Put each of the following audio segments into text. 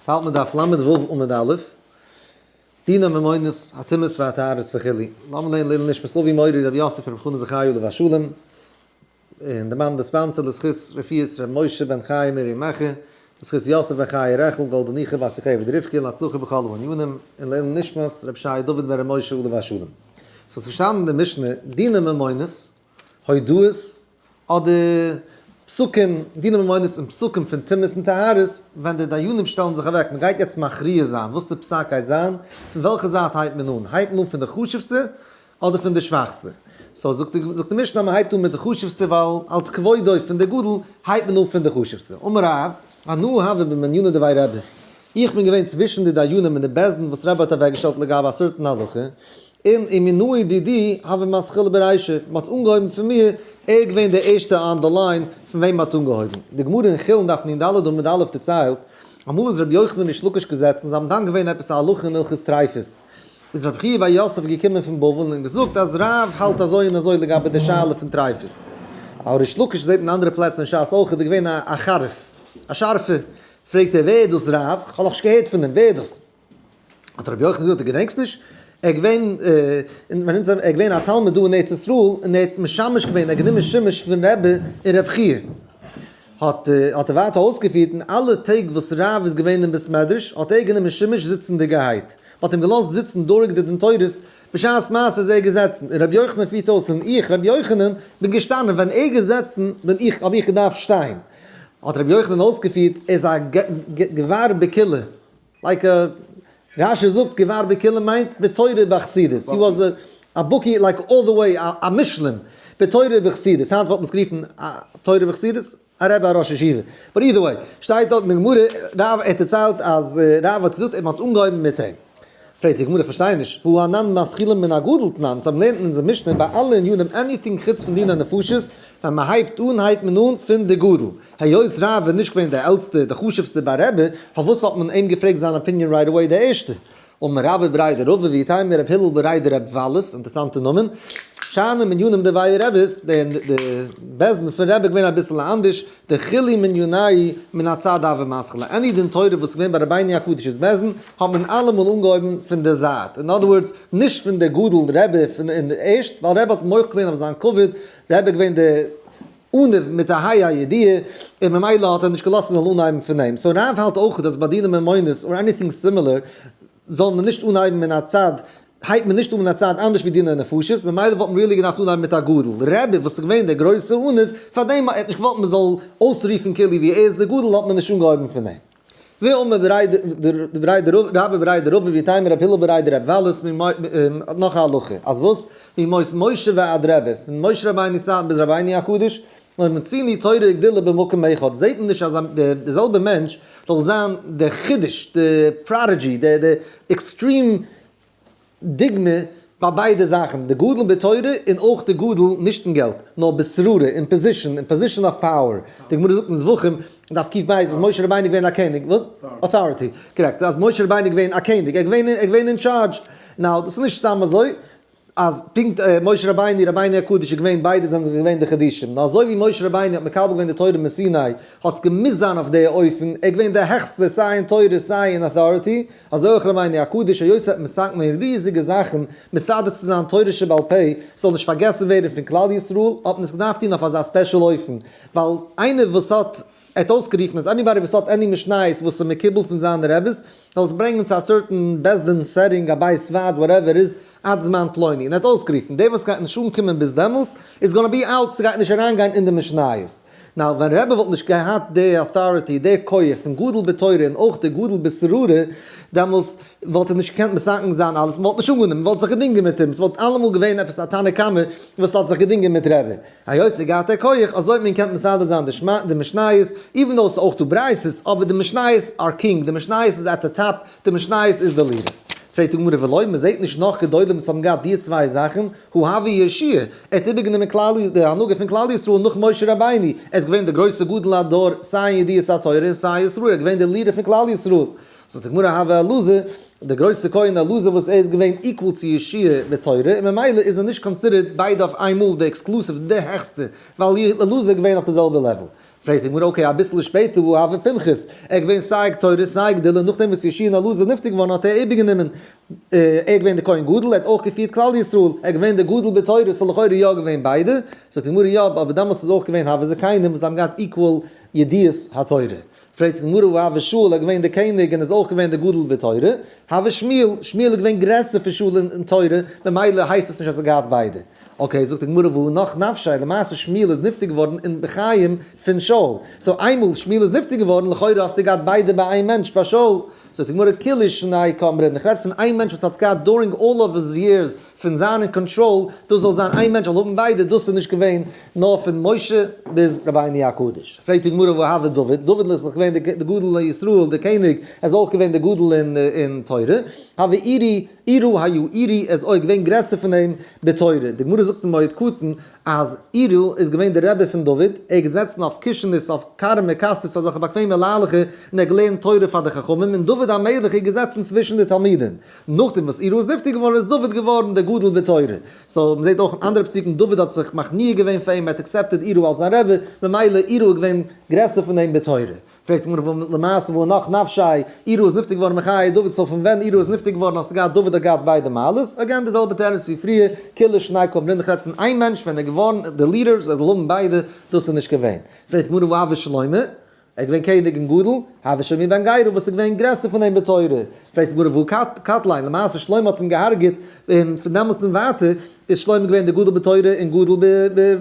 ס'האלט מען דף ל"ו עמוד א', דיני ממונות, הטומאות והטהרות וכו'. לאמיר לערנען לעילוי נשמת אבי מורי רבי יוסף רבי חנן זכרי' עליו השלום, און דערמאנען די sponsor לזכות רפואת רבי משה בן חיה מרים מחה, לזכות יוסף בן חיה רעכל גאלדא ניחא בת יוכבד רבקה להצלחה בכל הענינים, און לעילוי נשמת רבי שי דוד בן רבי משה עליו השלום. ס'איז געשטאנען אין די משנה, דיני ממונות, הודאות, אדער פסקים, דיני ממונות און פסקים פון טומאות און טהרות, ווען די דיינים שטעלן זיך אוועק, מען גייט יעצט מכריע זיין וואס די פסק גייט זיין, פון וועלכע זייט הייבט מען אן? הייבט מען אן פון די חשוב'סטע אדער פון די שוואכסטע? so זאגט די משנה אז מען הייבט אן מיט די חשוב'סטע ווייל אלס כבודו פון די גדול הייבט מען אן פון די חשוב'סטע. אמר רב, אנא הוה במניינא דבי רבי, איך בין געווען צווישן די דיינים אין די בית דין וואס רבי האט אוועקגעשטעלט לגבי א certain הלכה, און ומינאי דידי הוה מתחיל ברישא, מען האט אנגעהויבן פון מיר, ער איז געווען דער ערשטער on the line פון וועם מען האט אנגעהויבן. די גמרא אין חולין דף נ"ד עמוד א' דערציילט, אמאל איז רבי יוחנן ריש לקיש געזעצן, זיי האבן דן געווען עפעס א הלכה אין הלכות טריפות, איז רבי חייא בר יוסף געקומען פון בבל און געזאגט אז רב האלט אזוי און אזוי לגבי די שאלה פון טריפות. אבער ריש לקיש זעט מען אין אנדערע פלעצער אין שס אויך איז געווען א חריף, א שארפער, פרעגט ער ווער איז דאס רב? כ'האב נאכנישט געהערט פון אים, ווער איז דאס? האט רבי יוחנן געזאגט, דו געדענקסט נישט? ער איז געווען, ווען אונז זענען, ער איז געווען א תלמיד דא אין ארץ ישראל, און ער האט משמש געווען, ער האט גענומען שימוש פון רבי און רב חייא. האט האט ער ווייטער אויסגעפירט, אין אלע טעג וואס רב איז געווען אין בית מדרש, האט ער גענומען שימוש זיצנדיגערהייט. מען האט אים געלאזט זיצן דורך די דין תורות, בשעת מעשה איז ער געזעצן, און רבי יוחנן פירט אויס, און איך, רבי יוחנן, בין געשטאנען, ווען ער איז געזעצן, בין איך, האב איך געדארפט שטיין. האט רבי יוחנן אויסגעפירט, ער איז א גבר בקהילה. like א רשי זאגט גבר בקהילה מיינט בתורה ובחסידות, he was א בקי like all the way א מושלם בתורה ובחסידות, היינט וואלט מען עס גערופן א תורה וחסידות, א רבי א ראש ישיבה, but either way, שטייט דארט אין די גמרא, רב האט דערציילט אז רב האט געזאגט מען האט אנגעהויבן מיט אים. פרעגט די גמרא איך פארשטיי נישט, והא אנן מתחילין מן הגדול תנן, אונז האבן לערנט אין אונזער משנה ביי אלע ענינים anything חוץ פון דיני נפשות, ווען מען הייבט אן הייבט מען אן פון די גדול, היות רב איז נישט געווען דער עלטסטער, דער חשובסטער ביי רבי, פארוואס האט מען אים געפרעגט זיין opinion right away דער ערשטער? אמר רבה בריה דרבא ואיתימא רב הלל בריה דרב וואלעס, אינטערסאנטע נאמען, שאני מניינא דבי רבי'ס, די בית דין פון רבי איז געווען אביסל אנדערש, דכולהו מניינייהו מן הצד הוו מתחלי, any דין תורה וואס איז געווען ביי רבינו הקדוש'ס בית דין, האט מען אלעמאל אנגעהויבן פון די זייט, אין other words, נישט פון דער גדול רבי פון ערשט, ווייל רבי האט מוחל געווען אויף זיין כבוד, רבי איז געווען דער עניו מיט א ה' הידיעה, און ממילא האט ער נישט געלאזט מען זאל אנהייבן פון אים. so רב האלט אויך אז ביי דיני ממונות or anything similar זאל מען נישט אנהייבן מן הצד, הייבט מען נישט אן מן הצד אנדערש ווי דיני נפשות, ממילא וואלט מען really געדארפט אנהייבן מיט א גדול. רבי וואס איז געווען דער גרויסער עניו, פארדעם ער האט נישט געוואלט מען זאל אויסרופן כאילו ווי ער איז דער גדול האט מען נישט אנגעהויבן פון אים. ואמר בריה דרבא בריה דרבא ואיתימא רב הלל בריה דרב וואלעס נאך א הלכה אז וואס מימות משה ועד רבי פון משה רבינו צייטן ביז רבינו הקדוש לא מצינו תורה וגדולה במקום אחד זעהט מען נישט אז די זעלבע מענטש זאל זיין די חידוש די prodigy די extreme דוגמא ביי ביידע זאכן, די גדול בתורה און אויך די גדול נישט אין געלט, נאר בשררה, אין position, אין position of power. די גמרא זאגט אין זבחים, דף קב אז משה רבינו איז געווען א קעניג, וואס? authority, correct, אז משה רבינו איז געווען א קעניג, ער איז געווען, ער איז געווען אין charge. now, דאס איז נישט סתם אזוי, אז פונקט משה רבינו, רבינו הקדוש איז געווען, ביידע זענען זיך געווען די חידושים. נאר אזוי ווי משה רבינו האט מקבל געווען די תורה מסיני, האט עס געמוזט זיין אויף די אופן, ער איז געווען דער העכסטער סיי אין תורה סיי אין authority, אזוי אויך רבינו הקדוש היות ער האט מתקן געווען ריזיגע זאכן מסדר צו זיין תורה שבעל פה ס'זאל נישט פארגעסן ווערן פון כלל ישראל האט מען עס געדארפט טון אויף אזא special אופן ווייל איינער וואס האט ער האט אויסגערופן אז anybody וואס האט any משניות וואס איז מקובל פון זיינע רעביס זאל עס ברענגען צו א certain בית דין setting א בית ועד whatever איז עד זמן פלוני און ער האט אויסגערופן דער וואס גייט נישט אנקומען ביז דעמאלס איז gonna be out ס'גייט נישט אריינגיין אין די משניות. now ווען רבי וואלט נישט געהאט די authority, די כח פון גדול בתורה און אויך די גדול בשררה, דעמאלס וואלט ער נישט געקענט מתקן זיין אלעס, מ'וואלט נישט אנגענומען, מ'וואלט זיך געדינגען מיט אים, ס'וואלט אלעמאל געווען עפעס א תנא קמא וואס האט זיך געדינגען מיט רבי. היות ער געהאט די כח, אזוי האט מען געקענט מסדר זיין די משניות, even though ס'איז אויך דא ברייתות, אבער די משניות are king, די משניות איז at the top, די משניות איז די leader. פרעגט די גמרא ולא, מ'זעט נישט נאך גדולים וואס האבן געהאט די צוויי זאכן, הא הוה יהושע, ער האט איבערגענומען כלל די הנהגה פון כלל ישראל נאך משה רבינו, ער איז געווען דער גרויסער גדול הדור סיי אין ידיעת התורה און סיי אין ישראל, ער איז געווען דער leader פון כלל ישראל. זאגט די גמרא הוה אלעזר, דער גרויסער כהן אלעזר וואס ער איז געווען equal צו יהושע בתורה און ממילא איז ער נישט considered ביידע אויף איינמאל די exclusive די העכסטע, ווייל אלעזר איז געווען אויף די זעלבע level. פרעגט די גמרא okay אביסל שפעטער והא הוה פנחס, ער איז געווען סיי תורה סיי גדולה, נאכדעם וואס יהושע און אלעזר איז נפטר געווארן האט ער איבערגענומען, ער איז געווען דער כהן גדול, ער האט אויך געפירט כלל ישראל, ער איז געווען דער גדול בתורה, ס'איז לכאורה יא געווען ביידע, זאגט די גמרא יא, אבער דעמאלס איז אויך געווען הוה זקנים וואס האבן געהאט equal ידיעת התורה. פרעגט די גמרא והא הוה שאול, ער איז געווען דער קעניג און איז אויך געווען דער גדול בתורה, הוה שמואל, שמואל איז געווען גרעסער פון שאול אין תורה, ממילא הייסט עס נישט אז ער האט געהאט ביידע. okay, זאגט די גמרא והא נח נפשיה, למעשה שמואל איז נפטר געווארן אין בחיים פון שאול, so איינמאל שמואל איז נפטר געווארן לכאורה האסטו געהאט ביידע ביי איין מענטש ביי שאול, זאגט די גמרא כולהו שני קאמרינן, איך רעד פון איין מענטש וואס האט עס געהאט during all of his years פון זיין אין קאנטראל, דאס זאל זיין איין מענטש זאל האבן ביידע, דאס איז נישט געווען נאר פון משה ביז רבינו הקדוש. פרעגט די גמרא והא הוה דוד, דוד איז דאך געווען די גדול אין ישראל, די קעניג, ער איז אויך געווען די גדול אין תורה, הוה עירי, עירו היו עירי, ער איז אויך געווען גרעסער פון אים בתורה. די גמרא זאגט אין מועד קטן אז עירו איז געווען דער רבי פון דוד, ער איז געזעצן אויף קישענעס, אויף קארמע קאסטעס, אזעלכע באקוועמע ליילעכער, און ער האט געלערנט תורה פאר די חכמים, און דוד המלך איז געזעצן צווישן די תלמידים. נאכדעם וואס עירו איז נפטר געווארן איז דוד געווארן דער גדול בתורה. so מ'זעט אויך אין אנדערע פסוקים דוד האט זיך מכניע געווען פאר אים, ער האט accepted עירו אלס זיין רבי, ממילא עירו איז געווען גרעסער פון אים בתורה. פרעגט די גמרא למעשה והא נח נפשיה, עירו איז נפטר געווארן בחיי דוד, so פון ווען עירו איז נפטר געווארן האסטו געהאט דוד האט געהאט ביידע מעלות, again די זעלבע תירוץ ווי פריער, כולהו שני קאמרינן איך רעד פון איין מענטש ווען ער איז געווארן די leader זיי זאל האבן ביידע, דאס איז נישט געווען. פרעגט די גמרא והא הוה שלמה, ער איז געווען קעניג און גדול, הוה שמעי בן גרא וואס איז געווען גרעסער פון אים בתורה, פרעגט די גמרא והא קטליה, למעשה שלמה האט אים געהארגעט, און פון דעמאלסט און ווייטער איז שלמה געווען דער גדול בתורה און גדול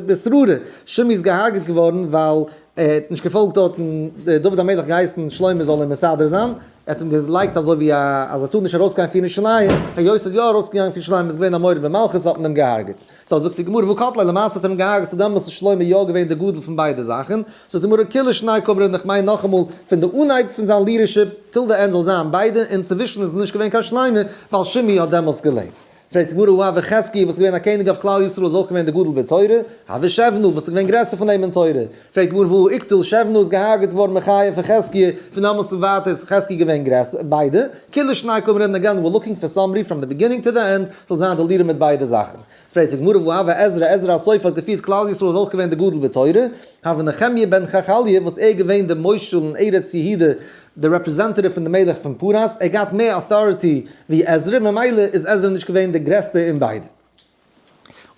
בשררה, שמעי איז געהארגעט געווארן ווייל ער האט נישט געפאלגט דארטן, דוד המלך געהייסן שלמה זאל אים מסדר זיין, ער האט אים געלייגט אזוי ווי א אז ער טאר נישט ארויסגיין פון ירושלים, היות ער איז יא ארויסגעגאנגען פון ירושלים איז געווען א מורד במלכות האט מען אים געהארגעט. so זאגט די גמרא והא קטליה למעשה האט ער אים געהארגעט so דעמאלס איז שלמה יא געווען די גדול פון ביידע זאכן, זאגט די גמרא כולהו שני קאמרינן איך מיין נאכאמאל פון די אנהייב פון זיין leadership till the end זאל זיין ביידע אינצווישן איז נישט געווען קיין שלמה ווייל שמעי האט דעמאלס געלעבט. פרעגט די גמרא והא הוה חזקיה וואס איז געווען א קעניג אויף כלל ישראל איז אויך געווען די גדול בתורה, הוה שבנא וואס איז געווען גרעסער פון אים אין תורה, פרעגט די גמרא והא איקטיל שבנא איז געהארגעט געווארן בחיי פון חזקיה, פון דעמאלס און ווייטער איז חזקיה געווען גרעסער, ביידע, כולהו שני קאמרינן again we're looking for somebody from the beginning to the end זאל זיין די leader מיט ביידע זאכן. פרעגט די גמרא והא הוה עזרא, עזרא הסופר האט געפירט כלל ישראל איז אויך געווען די גדול בתורה, הוה נחמיה בן חכליה וואס ער איז געווען די מושל אין ארץ יהודה די representative פון די מלך פון פרס, ער געהאט מער authority ווי עזרא ממילא איז עזרא נישט געווען די גרעסטע אין ביידע.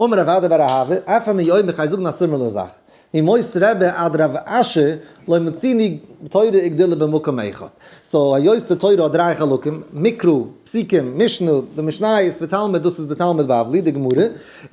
אמר רב אדא בר אהבה, אף אני אומר איך גיי זאגן א similar זאך, מימות רבי עד רב אשי לא מצינו תורה וגדולה במקום אחד. so היות די תורה האט דריי חלקים, מקרא, פסוקים, משנה, די משניות ותלמוד דאס איז די תלמוד בבלי, די גמרא,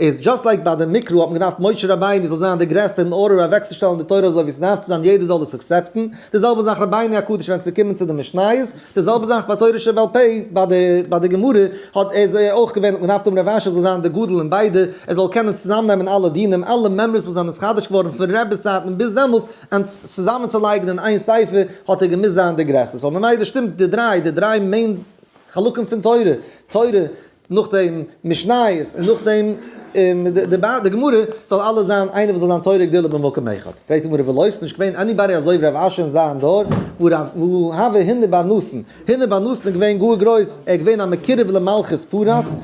איז just like ביי די מקרא האט מען געדארפט משה רבינו זאל זיין די גרעסטע אין order אוועקצושטעלן די תורה אזוי ווי ס'דארף צו זיין יעדער זאל עס accept ן, די זעלבע זאך רבינו הקדוש ווען ס'איז געקומען צו די משניות, די זעלבע זאך ביי תורה שבעל פה, ביי די ביי די גמרא האט ער זיי אויך געווען האט מען געדארפט האבן רב אשי זאל זיין די גדול אין ביידע, ער זאל קענען צוזאמנעמען אלע דינים, אלע מימרות וואס זענען נתחדש געווארן פון רבי'ס צייטן ביז דעמאלס, און צוזאמען צו לייגן אין איין ספר האט ער געמוזט זיין די גרעסטע, so ממילא שטימט די דריי, די דריי main חלקים פון תורה, תורה, נאכדעם משניות, און נאכדעם די גמרא, זאל אלעס זיין איינער וואס זאל זיין תורה וגדולה במקום אחד. פרעגט די גמרא ולא ס'נישט געווען anybody אזוי ווי רב אשי אין זיין דור, והא הוה הונא בר נתן, הונא בר נתן איז געווען גאר גרויס, ער איז געווען א מקורב למלכות פרס,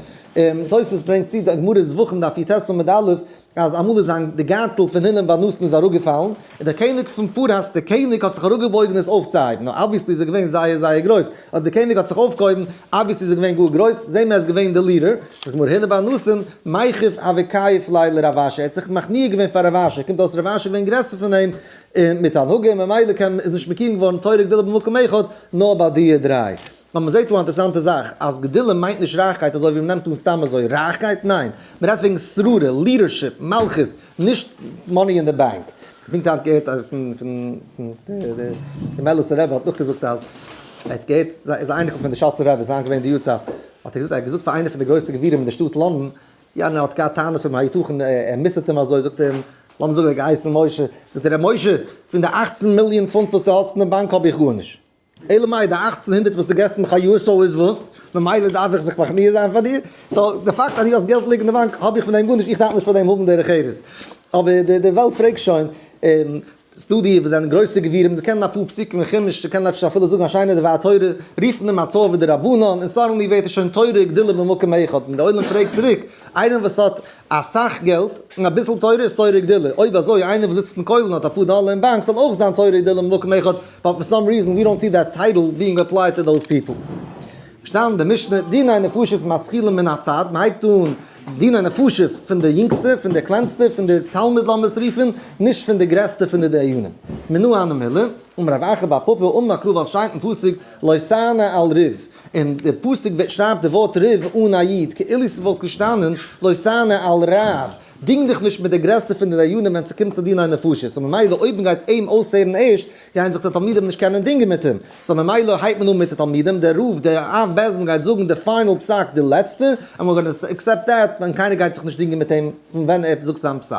תוספות ברענגט צו די גמרא זבחים דף יט עמוד א', אז אמאל איז זיין די גארטל פון הונא בר נתן איז אראפגעפאלן, און דער קעניג פון פרס, דער קעניג האט זיך אראפגעבויגן עס אויפצוהייבן, נו obviously איז ער געווען זייער זייער גרויס, אויב דער קעניג האט זיך אויפגעהויבן, obviously איז ער געווען גאר גרויס, זעהן מיר ער איז געווען דער leader, זאגט גמרא הונא בר נתן, מיכף הוה כייף ליה לרב אשי, ער האט זיך מכניע געווען פאר רב אשי, קומט אויס רב אשי איז געווען גרעסער פון אים, און מיט הנהגה, ממילא קען איז נישט מקוים געווארן תורה וגדולה במקום אחד, נאר ביי די דריי. נאר מען זעט דא א אינטערעסאנטע זאך, אז גדולה מיינט נישט רייכקייט אזוי ווי מען נעמט אן סתם אזוי, רייכקייט? ניין, מען רעדט וועגן שררה, leadership, מלכות, נישט money אין די באנק. כ'האב פונקט היינט געהערט פון פון די מעליצער רבי האט נאכגעזאגט אז ער האט געהערט, איז א אייניקל פון די שאצער רבי, איז היינט געווען די יארצייט, האט ער געזאגט, ער האט געזאגט פאר איינער פון די גרויסע גבירים אין די שטאט לאנדאן, יענער האט געהאט טענות אויף אים היתכן ער מוסר'ט אים אזוי, זאגט ער אים, לאמיר זאגן ער האט געהייסן משה, זאגט ער, ר' משה, פון די אכצן מיליאן פונט וואס דו האסט אין די באנק האב איך גארנישט. אלא מאי די אכצן הונדערט וואס דו געסט מיך א יאר so איז וואס? ממילא דארף איך זיך מכניע זיין פאר דיר? so די פאקט אז דו האסט געלט ליגן אין די באנק האב איך פון דעם גארנישט איך דארף נישט פאר דעם האבן דרך ארץ. אבער די וועלט פרעגט שוין. ס'דא די וואס זענען גרויסע גבירים, זיי קענען אפאר פסוקים אין חומש, זיי קענען אפשר אפילו זאגן א שיינע דבר תורה, רופן אים הצעה ווי די רבנן, און suddenly ווערט ער שוין תורה וגדולה במקום אחד, און די עולם פרעגט צוריק, איינער וואס האט אסאך געלט און אביסל תורה איז תורה וגדולה, אויב אזוי איינער וואס זיצט אין כולל און האט אפאר דאלער אין באנק זאל אויך זיין תורה וגדולה במקום אחד, but for some reason we don't see that title being applied to those people. געשטאנען די משנה, דיני נפשות מתחילים מן הצד, מען הייבט אן דיני נפשות פון די יונגסטע, פון די קלענסטע, פון די תלמיד לאמיר עס רופן, נישט פון די גרעסטע פון די דיינים. מנא הני מילי, אמר רב אחא בר פפא, אמר קרא ווייל ס'שטייט אין פסוק לא תענה על ריב, און די פסוק שרייבט די ווארט ריב אן א י', כאילו ס'וואלט געשטאנען לא תענה על רב, דינג דיך נישט מיט די גרעסטע פון די דיינים ווען ס'קומט צו דיני נפשות, און ממילא אויב מ'גייט אים אויסהערן ערשט, גייען זיך די תלמידים נישט קענען דינגען מיט אים, so ממילא הייבט מען אן מיט די תלמידים, דער רב, דער אב בית דין גייט זאגן די final פסק די לעצטע, and we're gonna accept that, און קיינער גייט זיך נישט דינגען מיט אים פון ווען ער זאגט זיין פסק.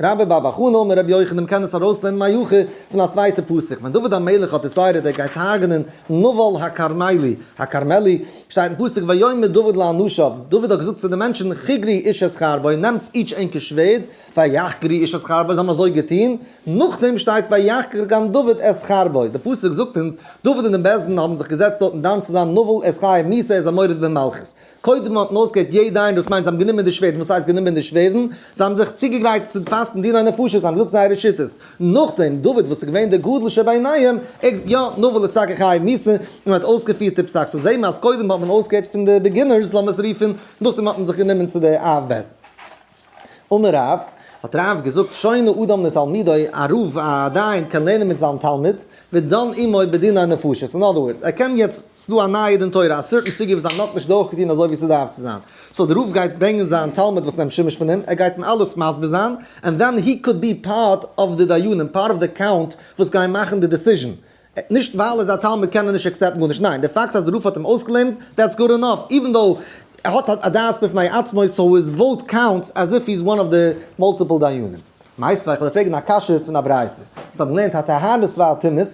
רבה בר בר חנה אמר רבי יוחנן מ'קען עס ארויסלערנען מהכא פון א צווייטע פסוק, ווען דוד המלך האט decided ער גייט הרג'נען נבל הכרמלי, הכרמלי, שטייט אין פסוק ויאמר דוד לאנשיו, דוד האט געזאגט צו די מענטשן חגרו איש את חרבו, נעמטס each ענקער שווערד, ויחגרו איש את חרבו, זיי האבן אזוי געטון, נאכדעם שטייט ויחגר גם דוד את חרבו, די פסוק זאגט אונז, דוד און די בית דין האבן זיך געזעצט דארטן דן צו זיין נבל איז חייב מיתה איז א מורד במלכות. קודם האט מען אויסגעהערט יעדע איינער, דאס מיינט זיי האבן גענומען די שווערדן, וואס הייסט גענומען די שווערדן? זיי האבן זיך צוגעגרייט צו פסק'ן דיני נפשות, זיי האבן געזאגט זייערע שיטות. נאכדעם דוד וואס איז געווען דער גדול שביניהם, ער האט געזאגט יא, נבל איז טאקע חייב מיתה, און האט אויסגעפירט די פסק. so זעהן מיר אז קודם האט מען אויסגעהערט פון די beginners, לאמיר עס רופן, נאכדעם האט מען זיך גענומען צו די אב בית דין. אמר רב, האט רב געזאגט, שונה אדם לתלמידו, א רב, א דיין קען לערנען מיט זיין תלמיד, ודן עמו בדיני נפשות, אין other words, ער קען יעצט, ס'דא א נייע דין תורה, א certain סוגיא וואס זיי האבן נאכנישט דורכגעטון אזוי ווי ס'דארף צו זיין, so דער רב גייט ברענגען זיין תלמיד וואס נעמט שימוש פון אים, ער גייט אים אלעס מסביר זיין, and then he could be part of the דיינים, part of the count וואס גייען מאכן די decision, נישט ווייל ער איז א תלמיד קען ער נישט accept ן גארנישט, ניין, די פאקט אז די רב האט אים אויסגעלערנט, that's good enough, even though ער האט א דעת בפני עצמו, so his vote counts as if he is one of the multiple דיינים. מיתיבי, איך וועל פרעגן א קשיא פון א ברייתא. אונז האבן געלערנט הטהרות והטומאות,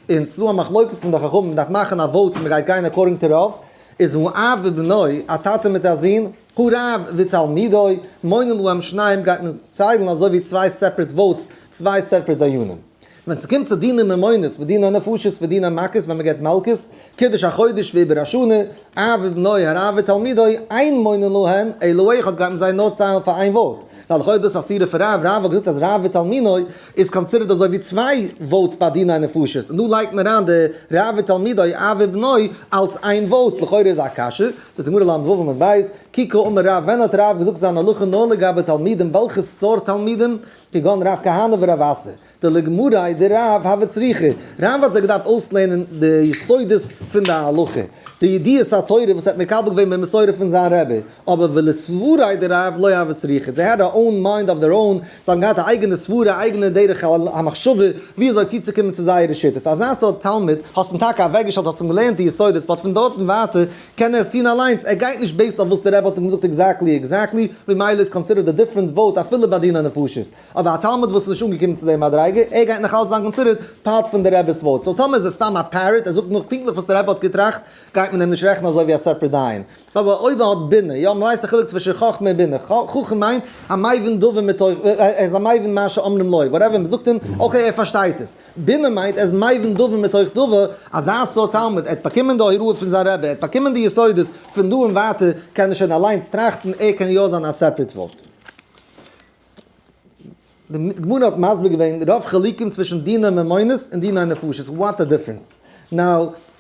און ס'איז דא א מחלוקת פון די חכמים, מ'דארף מאכן א vote און מ'גייט גיין according to רוב, איז האב ובנו, א טאטע מיט א זון, הרב ותלמידו, מונין להם שניים גייט מען ציילן אזוי ווי צוויי separate votes, צוויי separate דיינים. ווען ס'קומט צו דיני ממונות ודיני נפשות ודיני מכות ווען מ'געבט מלקות, קידוש החודש ועיבור השנה, אב ובנו הרב ותלמידו, אין מונין להן, אלא אחד גייט מען זיי נאר ציילן פאר איין vote. ווייל לכאו' איז דאס א סתירה פון רב, רב האט געזאגט אז רב ותלמידו איז considered אזוי ווי צוויי votes ביי דיני נפשות, און דא לייגט מען אריין די רב ותלמידו אב ובנו אלס איין vote, לכאורה איז א קשיא, זאגט די גמרא ל"ו עמוד ב', כי קאמר רב, ווען האט רב געזאגט זיין הלכה נאר לגבי תלמידים, וועלכע סארט תלמידים, כגון רב כהנא ורב אסי. דלגמריה דרב הוה צריכי, רב האט זיי געדארפט אויסלערנען די יסודות פון די הלכה, די ידיעות התורה וואס ער האט מקבל געווען במסורה פון זיין רבי, אבער ולסבריה דרב לא הוה צריכי, they had a own mind of their own, זיי האבן געהאט א אייגענע סברה, א אייגענע דרך המחשבה ווי אזוי צוצוקומען צו זייערע שיטות, אזא סארט תלמיד האסט אים טאקע אוועקגעשטעלט, האסט אים געלערנט די יסודות, but פון דארטן ווייטער קען ער עס טון אליינס, ער גייט נישט based אויף וואס די רבי האט אים געזאגט exactly exactly, ממילא איז considered א different vote אפילו ביי דיני נפשות. אבער א תלמיד וואס איז נישט אנגעקומען צו די מדריגה, ער גייט נאך אלץ זיין considered part פון די רבי'ס vote, so טאמער איז ער סתם א parrot, ער זאגט נאך פונקטליך וואס די רבי האט געטראכט, גייט מען אים נישט רעכענען אזוי ווי א separate דיין. אבער אויב ער האט בינה, יא, מען ווייסט די חילוק צווישן חכמה און בינה, חכם מיינט א מבין דבר מתוך, ער איז א מבין מה שאומרים לו, whatever מען זאגט אים, okay ער פארשטייט עס. בינה מיינט ער איז מבין דבר מתוך דבר, אזא סארט תלמיד, ער האט באקומען די הוראה פון זיין רבי, ער האט באקומען די יסודות, פון דא און ווייטער קען ער שוין אליינס טראכטן, ער קען יא זיין א separate vote. די גמרא האט מסביר געווען רוב חילוקים צווישן דיני ממונות און דיני נפשות, what the difference? Now,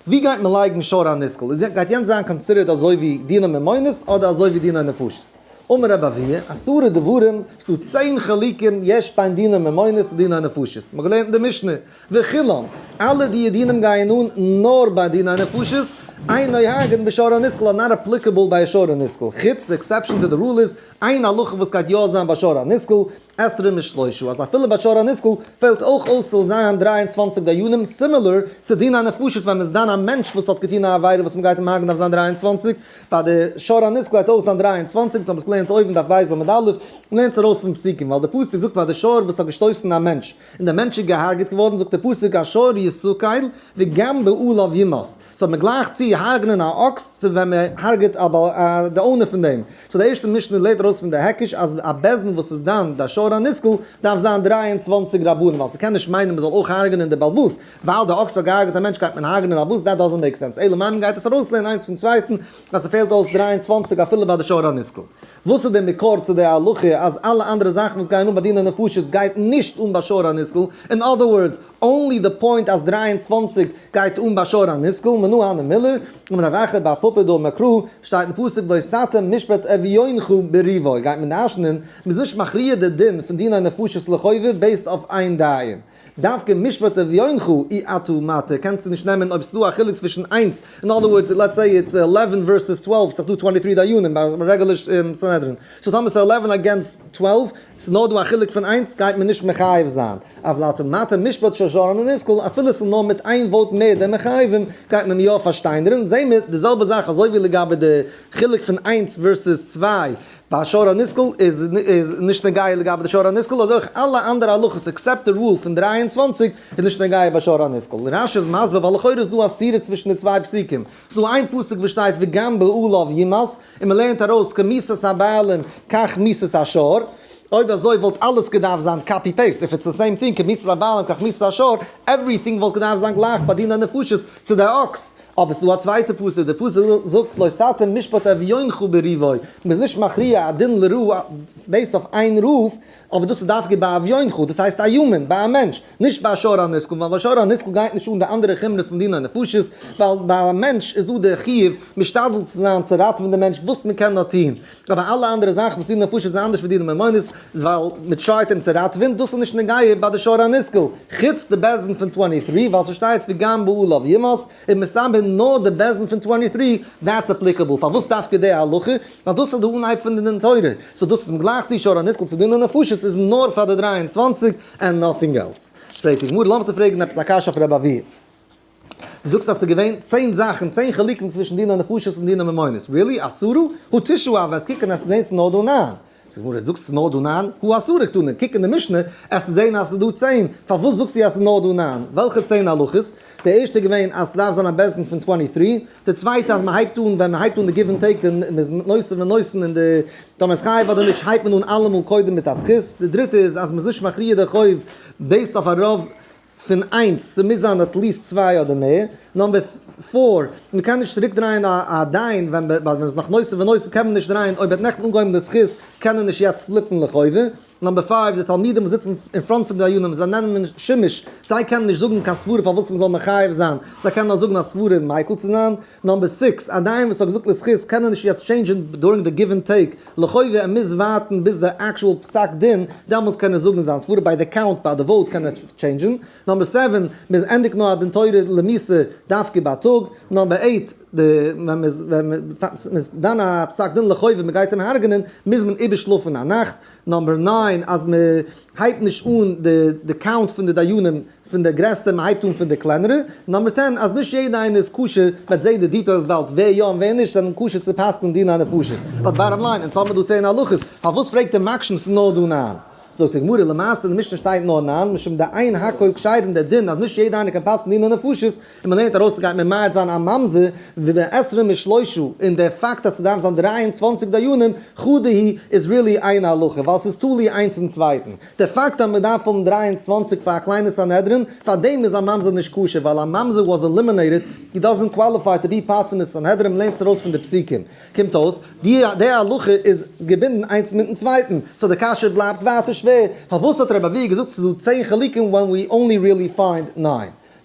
ווי גייט מען לייגן שור הנסקל? איז גייט יענץ זיין considered אזוי ווי דיני ממונות אדער אזוי ווי דיני נפשות? אמר רבי אבהו, עשרה דברים, ס'דא 10 חילוקים יש בין דיני ממונות לדיני נפשות, מ'האט געלערנט אין די משנה, וכולן, אלע די דינים גייען אן נאר ביי דיני נפשות, אין נוהגין בשור הנסקל are not applicable ביי א שור הנסקל, חוץ די exception to the rule איז איין הלכה וואס גייט יא זיין ביי שור הנסקל, עשרים ושלושה, אז אפילו ביי שור הנסקל פעלט אויך אויס ס'זאל זיין 23 דיינים, similar צו דיני נפשות ווען מ'איז דן א מענטש וואס האט געטון א עבירה וואס מ'גייט אים הרג'ן דארף זיין 23, ביי די שור הנסקל גייט אויך זיין 23, אונז האבן עס געלערנט אויבן דף ב' עמוד א', מ'לערנט עס ארויס פון פסוקים, ווייל די פסוק זאגט ביי די שור וואס האט געשטויסן א מענטש, און דער מענטש איז געהארגעט געווארן, זאגט דער פסוק השור יסקל וגם בעליו יומת, so מען גלייכט צו הרג'נען א אקס צו ווען מען הרג'עט א די owner פון דעם, so די ערשטע משנה לערנט ארויס פון די היקש אז א בית דין וואס איז דן די שור שור הנסקל דארף זיין 23 רבנים, ווייל ס'קען נישט מיינען מ'זאל אויך הרג'נען די בעל הבית, ווייל די אקס האט געהארגעט א מענטש גייט מען הרג'נען די בעל הבית, that doesn't make sense, אלא מאי מ'גייט עס ארויסלערנען איינס פון צווייטן אז ס'פעלט אויס 23 אפילו ביי די שור הנסקל. וואס איז די מקור צו די הלכה אז אלע אנדערע זאכן וואס גייען אן ביי דיני נפשות גייט נישט אן ביי שור הנסקל? In other words, only די point אז 23 גייט אן ביי שור הנסקל, מנא הני מילי, אמר רב אחא בר פפא דאמר קרא, שטייט אין פסוק לא תטה משפט אביונך בריבו, גייט מען דרש'נען, מ'איז נישט מכריע די דין פון דיני נפשות לחובה based אויף איין דיין. דווקא משפט אביונך אי אתה מטה קענסטו נישט נעמען אויב ס'דא א חילוק צווישן איינס, in other words let's say it's 11 versus 12, ס'דאך דא 23 דיינים ביי רעגולער סנהדרין, so טאמער ס'איז 11 against 12, ס'איז נאר דא א חילוק פון איינס גייט מען נישט מחייב זיין, אבל אתה מטה משפט של שור הנסקל אפילו ס'איז נאר מיט איין vote מער די מחייבים גייט מען יא פארשטיינערן, זעהן מיר די זעלבע זאך אזוי ווי לגבי די חילוק פון איינס versus צוויי ביי שור הנסקל איז נישט נוגע לגבי די שור הנסקל, אזוי אויך אלע אנדערע הלכות except די rule פון 23 איז נישט נוגע ביי שור הנסקל. רש"י איז מסביר ווייל לכאורה איז דא א סתירה צווישן די צוויי פסוקים. ס'איז דא איין פסוק וואס שטייט וגם בעליו יומת, און מ'לערנט ארויס כמיתת הבעלים כך מיתת השור. אויב אזוי וואלט אלעס געדארפט זיין copy paste, if it's the same thing כמיתת הבעלים כך מיתת השור, everything וואלט געדארפט זיין גלייך ביי דיני נפשות צו די אקס. אבער ס'דא א צווייטע פסוק, די פסוק זאגט לא תטה משפט אביונך בריבו, מ'איז נישט מכריע א דין לרעה based אויף איין רב, אבער דאס איז דווקא ביי אביונך, דאס הייסט א human, ביי א מענטש, נישט ביי א שור הנסקל, ווייל ביי שור הנסקל גייט נישט אן די אנדערע חומרות פון דיני נפשות, ווייל ביי א מענטש איז דא די חיוב משתדל צו זיין צו ראטעווען די מענטש וואס מ'קען נאר טון, אבער אלע אנדערע זאכן וואס דיני נפשות איז אנדערש ווי דיני ממונות, איז ווייל מ'טרייט אים צו ראטעווען, דאס איז נישט נוגע ביי די שור הנסקל, חוץ די בית דין פון 23, ווייל ס'שטייט וגם בעליו יומת, און מסתבר נאר די בית דין פון 23, that's applicable. פארוואס דווקא די הלכה? ווייל דאס איז די אנהייב פון די דין תורה. so דאס איז גלייך צו שור הנסקל צו דיני נפשות איז נאר פאר די 23 and nothing else. פרעגט די גמרא, לאמיך דיר פרעגן עפעס א קשיא אויף רבי אבהו. דו זאגסט אז ס'איז געווען 10 זאכן, 10 חילוקים צווישן דיני נפשות און דיני ממונות. Really? עשרה? הא תשעה הוו, וועסט קוקן וועסטו זען ס'איז נאר דא 9. זאגט די גמרא, זאגסט ס'איז נאר דא 9? הא עשרה קתני, קוק אין די משנה, וועסטו זען אז ס'איז דא 10. פארוואס זאגסטו אז ס'איז נאר דא 9? וועלכע 10 הלכות? די ערשטע איז געווען אז ס'דארף זיין א בית דין פון 23. די צווייטע אז מ'הייבט אן, ווען מ'הייבט אן די give and take, און מ'איז נושא ונותן אין די טאמער איז חייב אדער נישט, הייבט מען אן אלעמאל קודם מיט א זכות. די דריטע איז אז מ'איז נישט מכריע די חוב based אויף א רוב פון איינס, ס'מוז זיין at least צוויי אדער מער. Number four, מ'קען נישט צוריק דרייען א דיין ווען ווען מ'איז נאך נושא ונותן קען מען נישט דרייען, אויב האט נעכטן אנגעהויבן די זכות קען ער נישט יעצט פליפן לחובה. Number five, די תלמידים וואס זיצן אין front פון די דיינים, זיי נעמען שימוש, זיי קענען נישט זאגן קיין סברה פארוואס מ'זאל מחייב זיין, זיי קענען נאר זאגן א סברה מיקל צו זיין. Number six, א דיין וואס האט געזאגט לזכות קען ער נישט יעצט טשעינדזשען during די give and take לחובה, ער מוז ווארטן ביז די actual פסק דין, דעמאלטס קען ער זאגן זיין סברה, ביי די count ביי די vote קען ער טשעינדזשען. Number seven, מען ענדיגט נאר א דין תורה למיתה דווקא בייטאג. Number eight, די ווען מ'איז ווען מ'איז דן א פסק דין לחובה מ'גייט אים הרג'נען מוז מען איבערשלאפן א נאכט. Number nine, אז מ'הייבט נישט אן די די count פון די דיינים פון די גרעסטע, מ'הייבט אן פון די קלענערע. Number 10, אז נישט יעדע איינער איז כשר, מ'וועט זעהן די details באלד ווער יא און ווער נישט זענען כשר צו פסק'נען דיני נפשות. But bottom line, אונז האבן מיר דא 10 הלכות, פארוואס פרעגט דער מקשן ס'איז נאר דא 9? זאגט די גמרא, למעשה אין די משנה שטייט נאר 9, משום דאין הכל כשרים, דער דין אז נישט יעדע איינער קען פסק'נען דיני נפשות, און מ'לערנט ארויס ס'גייט ממעט זיין א ממזר, ובעשרים ושלושה, און דער פאקט אז ס'דארף זיין 23 דיינים, חדא היא, איז really איין הלכה, ווייל ס'איז תלוי איינס אין צווייטן. דער פאקט אז מ'דארף האבן 23 פאר א קליינע סנהדרין, פאר דעם איז א ממזר נישט כשר, ווייל א ממזר was eliminated, he doesn't qualify to be part פון די סנהדרין, מ'לערנט עס ארויס פון די פסוקים. קומט אויס, די הלכה איז געבינדן איינס מיטן צווייטן, so די קשיא בלייבט ווייטער שווער, פארוואס האט רבי אבהו געזאגט ס'איז דא 10 חילוקים when we only really find 9?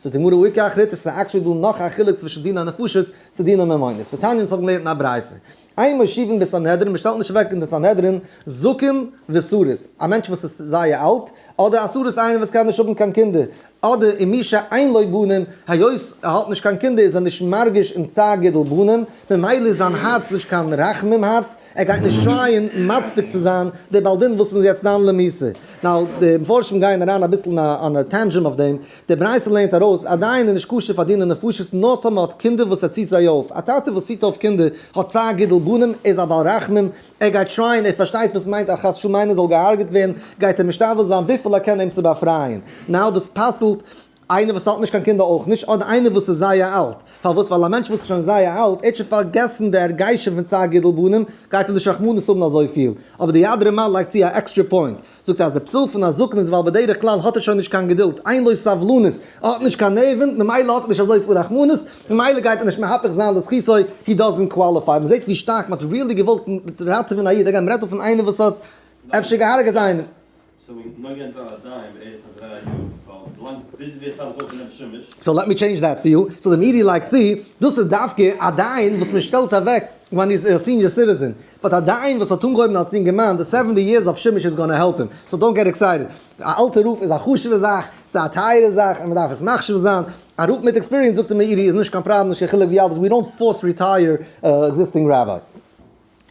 זאגט די גמרא איכא אחריתי, ס'איז actually דא נאך א חילוק צווישן דיני נפשות צו דיני ממונות. דתניא אונז האבן געלערנט אין א ברייתא, אין מושיבין בסנהדרין, מ'שטעלט נישט אוועק אין די סנהדרין זקן וסריס, א מענטש וואס איז זייער אלט, אדער א סריס איינער וואס קען נישט האבן קיין קינדער, אדער ומי שאין לו בנים, היות ער האט נישט קיין קינדער איז ער נישט מרגיש אין צער גידול בנים, ממילא איז זיין הארץ נישט קיין רחמים הארץ, ער גייט נישט טרייען מצדיק צו זיין די בעל דין וואס מ'איז יעצט דן למיתה. Now, די מפרשים גייען אריין אביסל אין א tangent אויף דעם, די ברייתא לערנט ארויס א דיין איז נישט כשר פאר דיני נפשות נאר טאמער האט קינדער וואס ער ציט זיי אויף, א טאטע וואס ציט אויף קינדער האט צער גידול בנים, ער איז א בעל רחמים, ער גייט טרייען, ער פארשטייט וואס מיינט אז חס ושלום איינער זאל געהארגעט ווערן, גייט ער משתדל זיין וויפיל ער קען אים צו באפרייען. Now דאס פסל'ט איינער וואס האט נישט קיין קינדער אויך נישט, אדער איינער וואס איז זייער אלט. פארוואס? ווייל א מענטש וואס איז שוין זייער אלט, ער האט שוין פארגעסן די הרגשים פון צער גידול בנים, גייט ער נישט רחמנות האבן אזויפיל. אבער די יד רמה לייגט צו א extra point. זאגט אז די פסול פון א זקן איז ווייל בדרך כלל האט ער שוין נישט קיין געדולד, אין לו סבלנות, ער האט נישט קיין נערווען, ממילא האט ער נישט אזויפיל רחמנות, ממילא גייט ער נישט מהפך זיין לזכותו, he doesn't qualify. מ'זעט ווי שטארק מ'האט really געוואלט ראטעווען א איד, again מ'רעדט דא פון איינער וואס האט אפשר געהארגעט איינעם. So let me change that for you, so די מאירי לייגט צו, דאס איז דווקא א דיין וואס מ'שטעלט אוועק ווען he's a senior citizen, but א דיין וואס האט אנגעהויבן אלס יונגערמאן, די 70 years of שימוש איז gonna help him, so don't get excited. א אלטע רב איז א חשוב'ע זאך, ס'איז א טייערע זאך און מ'דארף עס מחשיב זיין. א רב מיט experience זאגט די מאירי איז נישט קיין פראבלעם, נישט קיין חילוק ווי אלט איז, we don't force retire existing rabbi.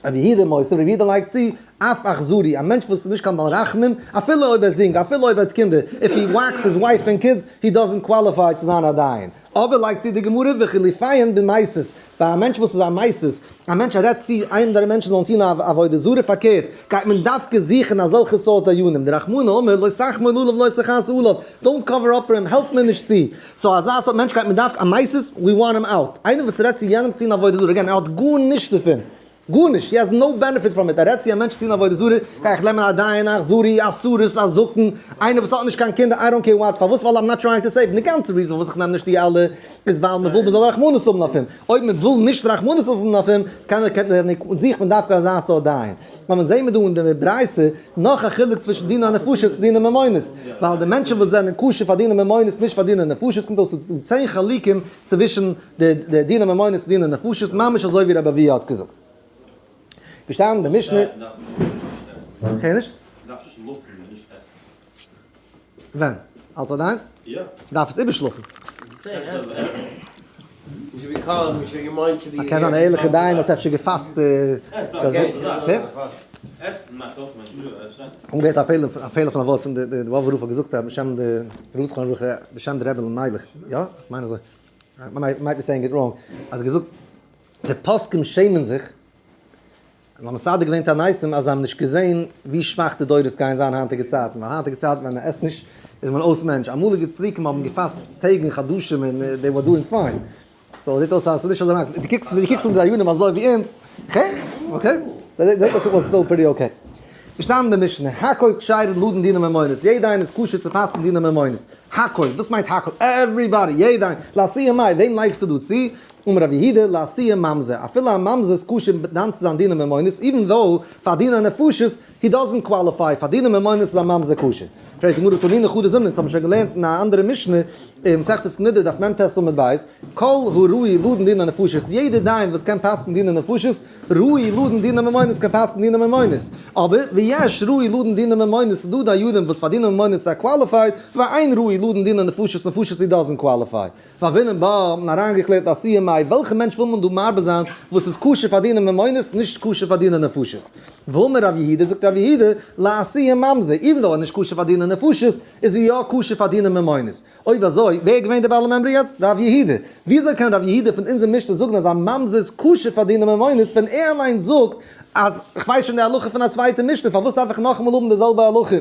רבי יהודה מוסיף, רבי יהודה לייגט צו, אף אכזרי, א מענטש וואס איז נישט קיין בעל רחמים, אפילו אויב ער איז יונג, אפילו אויב ער האט קינדער, if he whacks his wife and kids, he doesn't qualify צו זיין א דיין. אבער לייגט צו די גמרא, וחילופיהן במסית, ביי א מענטש וואס איז א מסית, א מענטש רעדט צו אנדערע מענטשן זאלן טון א עבודה זרה, פארקערט, גייט מען דווקא זוכן אזעלכע סארט דיינים, דרחמנא אמר, לא תחמול עליו לא תכסה עליו, don't cover up for him, העלפט מען נישט צו. so אזא סארט מענטש גייט מען דווקא א מסית, we want him out. איינער וואס רעדט צו יענעם צו טון עבודה זרה, again ער האט גארנישט דערפון, גארנישט, he has no benefit from it, ער רעדט צו א מענטש צו טון עבודה זרה, גיי איך נעמען א דיין, א אכזרי, א סריס, א זקן, איינער וואס האט נישט קיין קינדער, I don't care what, פארוואס? ווייל I'm not trying to save, די גאנצע reason פארוואס איך נעם נישט די אלע איז ווייל מען וויל מען זאל רחמנות האבן אויף אים, אויב מען וויל נישט רחמנות האבן אויף אים, קען ער קען ער זוכט מען דווקא אזא סארט דיין. אבער זעהן מיר דא אין די ברייתא נאך א חילוק צווישן דיני נפשות און דיני ממונות, ווייל די מענטשן וואס זענען כשר פאר דיני ממונות נישט פאר דיני נפשות, קומט אויס ס'איז דא 10 חלקים צווישן די דיני ממונות און דיני נפשות, ממש אזוי ווי רבי אביה האט געזאגט. געשטאנען אין די משנה. כ'הער נישט. ווען? אלס א דיין? דארף עס איבערשלאפן. קען זיין א ערליכע דיין האט אפשר געפאסט. אנגעהערט א פעלער פון א ווארט פון די וואלווער רב האט געזאגט בשם די רב זכרונו לברכה בשם די רבי אלימלך, יא? כ'מיין אזוי. might be saying it wrong. אז ער האט געזאגט די פוסקים שעמען זיך זיי האבן מסדר געווען תעניתים אז זיי האבן נישט געזען ווי שוואך די דורות גייען זיין היינטיגע צייטן, ווייל היינטיגע צייטן ווען מען עסט נישט איז מען אויס מענטש, אמאליגע צדיקים האבן געפאסט טעג און חדשים און they were doing fine, so זעט אויס אז ס'איז נישט אזוי לאנג, דו קוקסט דו קוקסט אן די דיינים אזוי ווי אונז, okay okay, זעט אויס it was still pretty okay. געשטאנען אין די משנה, הכל כשרין לדון דיני ממונות, יעדע איינער איז כשר צו פסק'ן דיני ממונות, הכל, וואס מיינט הכל? everybody, יעדע איינער, לאתויי מאי, וועם לייגסטו דא צו? אמר רב יהודה, לאתויי ממזר, אפילו א ממזר איז כשר דן צו זיין דיני ממונות, even though פאר דיני נפשות, he doesn't qualify, פאר דיני ממונות איז א ממזר כשר. פרעגט די גמרא תנינא חדא זימנא, אונז האבן שוין געלערנט אין א אנדערע משנה, אין מסכת נדה דף מ"ט עמוד ב', כל הראוי לדון דיני נפשות, יעדער דיין וואס קען פסק'ן דיני נפשות, ראוי לדון דיני ממונות קען פסק'ן דיני ממונות, אבער ויש ראוי לדון דיני ממונות, ס'דא דיינים וואס פאר דיני ממונות איז ער qualified, ואין ראוי לדון דיני נפשות, נפשות he doesn't qualify. והוינן בה, און אריינגעקלערט לאתויי מאי, וועלכע מענטש וויל מען דא מרבה זיין וואס איז כשר פאר דיני ממונות, נישט כשר פאר דיני נפשות? ואמר רב יהודה, זאגט רב יהודה, לאתויי ממזר, even though ער איז נישט כשר פאר דיני נפשות, איז ער יא כשר פאר דיני ממונות. אויב אזוי, ווער איז געווען דער בעל המימרא יעצט? רב יהודה. וויאזוי קען רב יהודה פון אונזער משנה זאגן אז א ממזר איז כשר פאר דיני ממונות, ווען ער אליין זאגט אז כ'ווייס שוין די הלכה פון א צווייטע משנה, פארוואס דארף איך נאכאמאל האבן די זעלבע הלכה?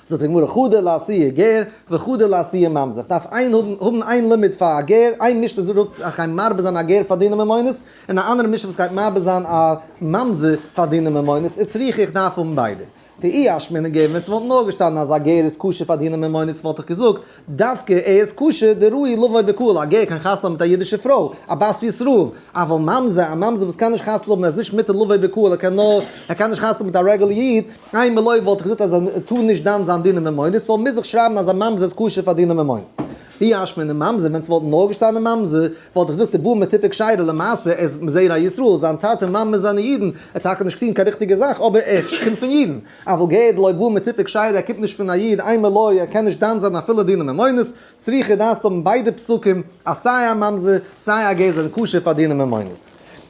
זאגט די גמרא חדא לאתויי גר וחדא לאתויי ממזר, איך דארף איין האבן האבן איין לימוד פאר א גר, איין משנה זאגט אז כ'גיי מרבה זיין א גר פאר דיני ממונות, און א אנדערע משנה וואס גייט מרבה זיין א ממזר פאר דיני ממונות, וצריכא איך דארף האבן ביידע. דאי אשמעינן גר, ווען ס'וואלט נאר געשטאנען אז א גר איז כשר פאר דיני ממונות וואלט איך געזאגט, דווקא ער איז כשר דראוי לבוא בקהל, א גר קען חתונה האבן מיט א אידישע פרוי, א בת ישראל, אבל ממזר, א ממזר וואס קען נישט חתונה האבן ער איז נישט מותר לבוא בקהל ער קען נאר, ער קען נישט חתונה האבן מיט א רעגולער איד, אימא לא וואלט איך געזאגט אז ער טאר נישט דן זיין דיני ממונות, so מוז איך שרייבן אז א ממזר איז כשר פאר דיני ממונות. אי אשמעינן ממזר, ווען ס'וואלט נאר געשטאנען ממזר, וואלט איך געזאגט דבעי מטיפי כשרה, למעשה ער איז מזרע ישראל, זיין טאטע און מאמע זענען אידן, ער האט טאקע נישט געטון קיין ריכטיגע זאך, אבער ער קומט פון אידן. אבל גר דלא בעי מטיפי כשרה, ער קומט נישט פון א איד, אימא לא, ער קען נישט דן זיין אפילו דיני ממונות, צריכא דארפסט האבן ביידע פסוקים, אז סיי א ממזר, סיי א גר זענען כשר פאר דיני ממונות.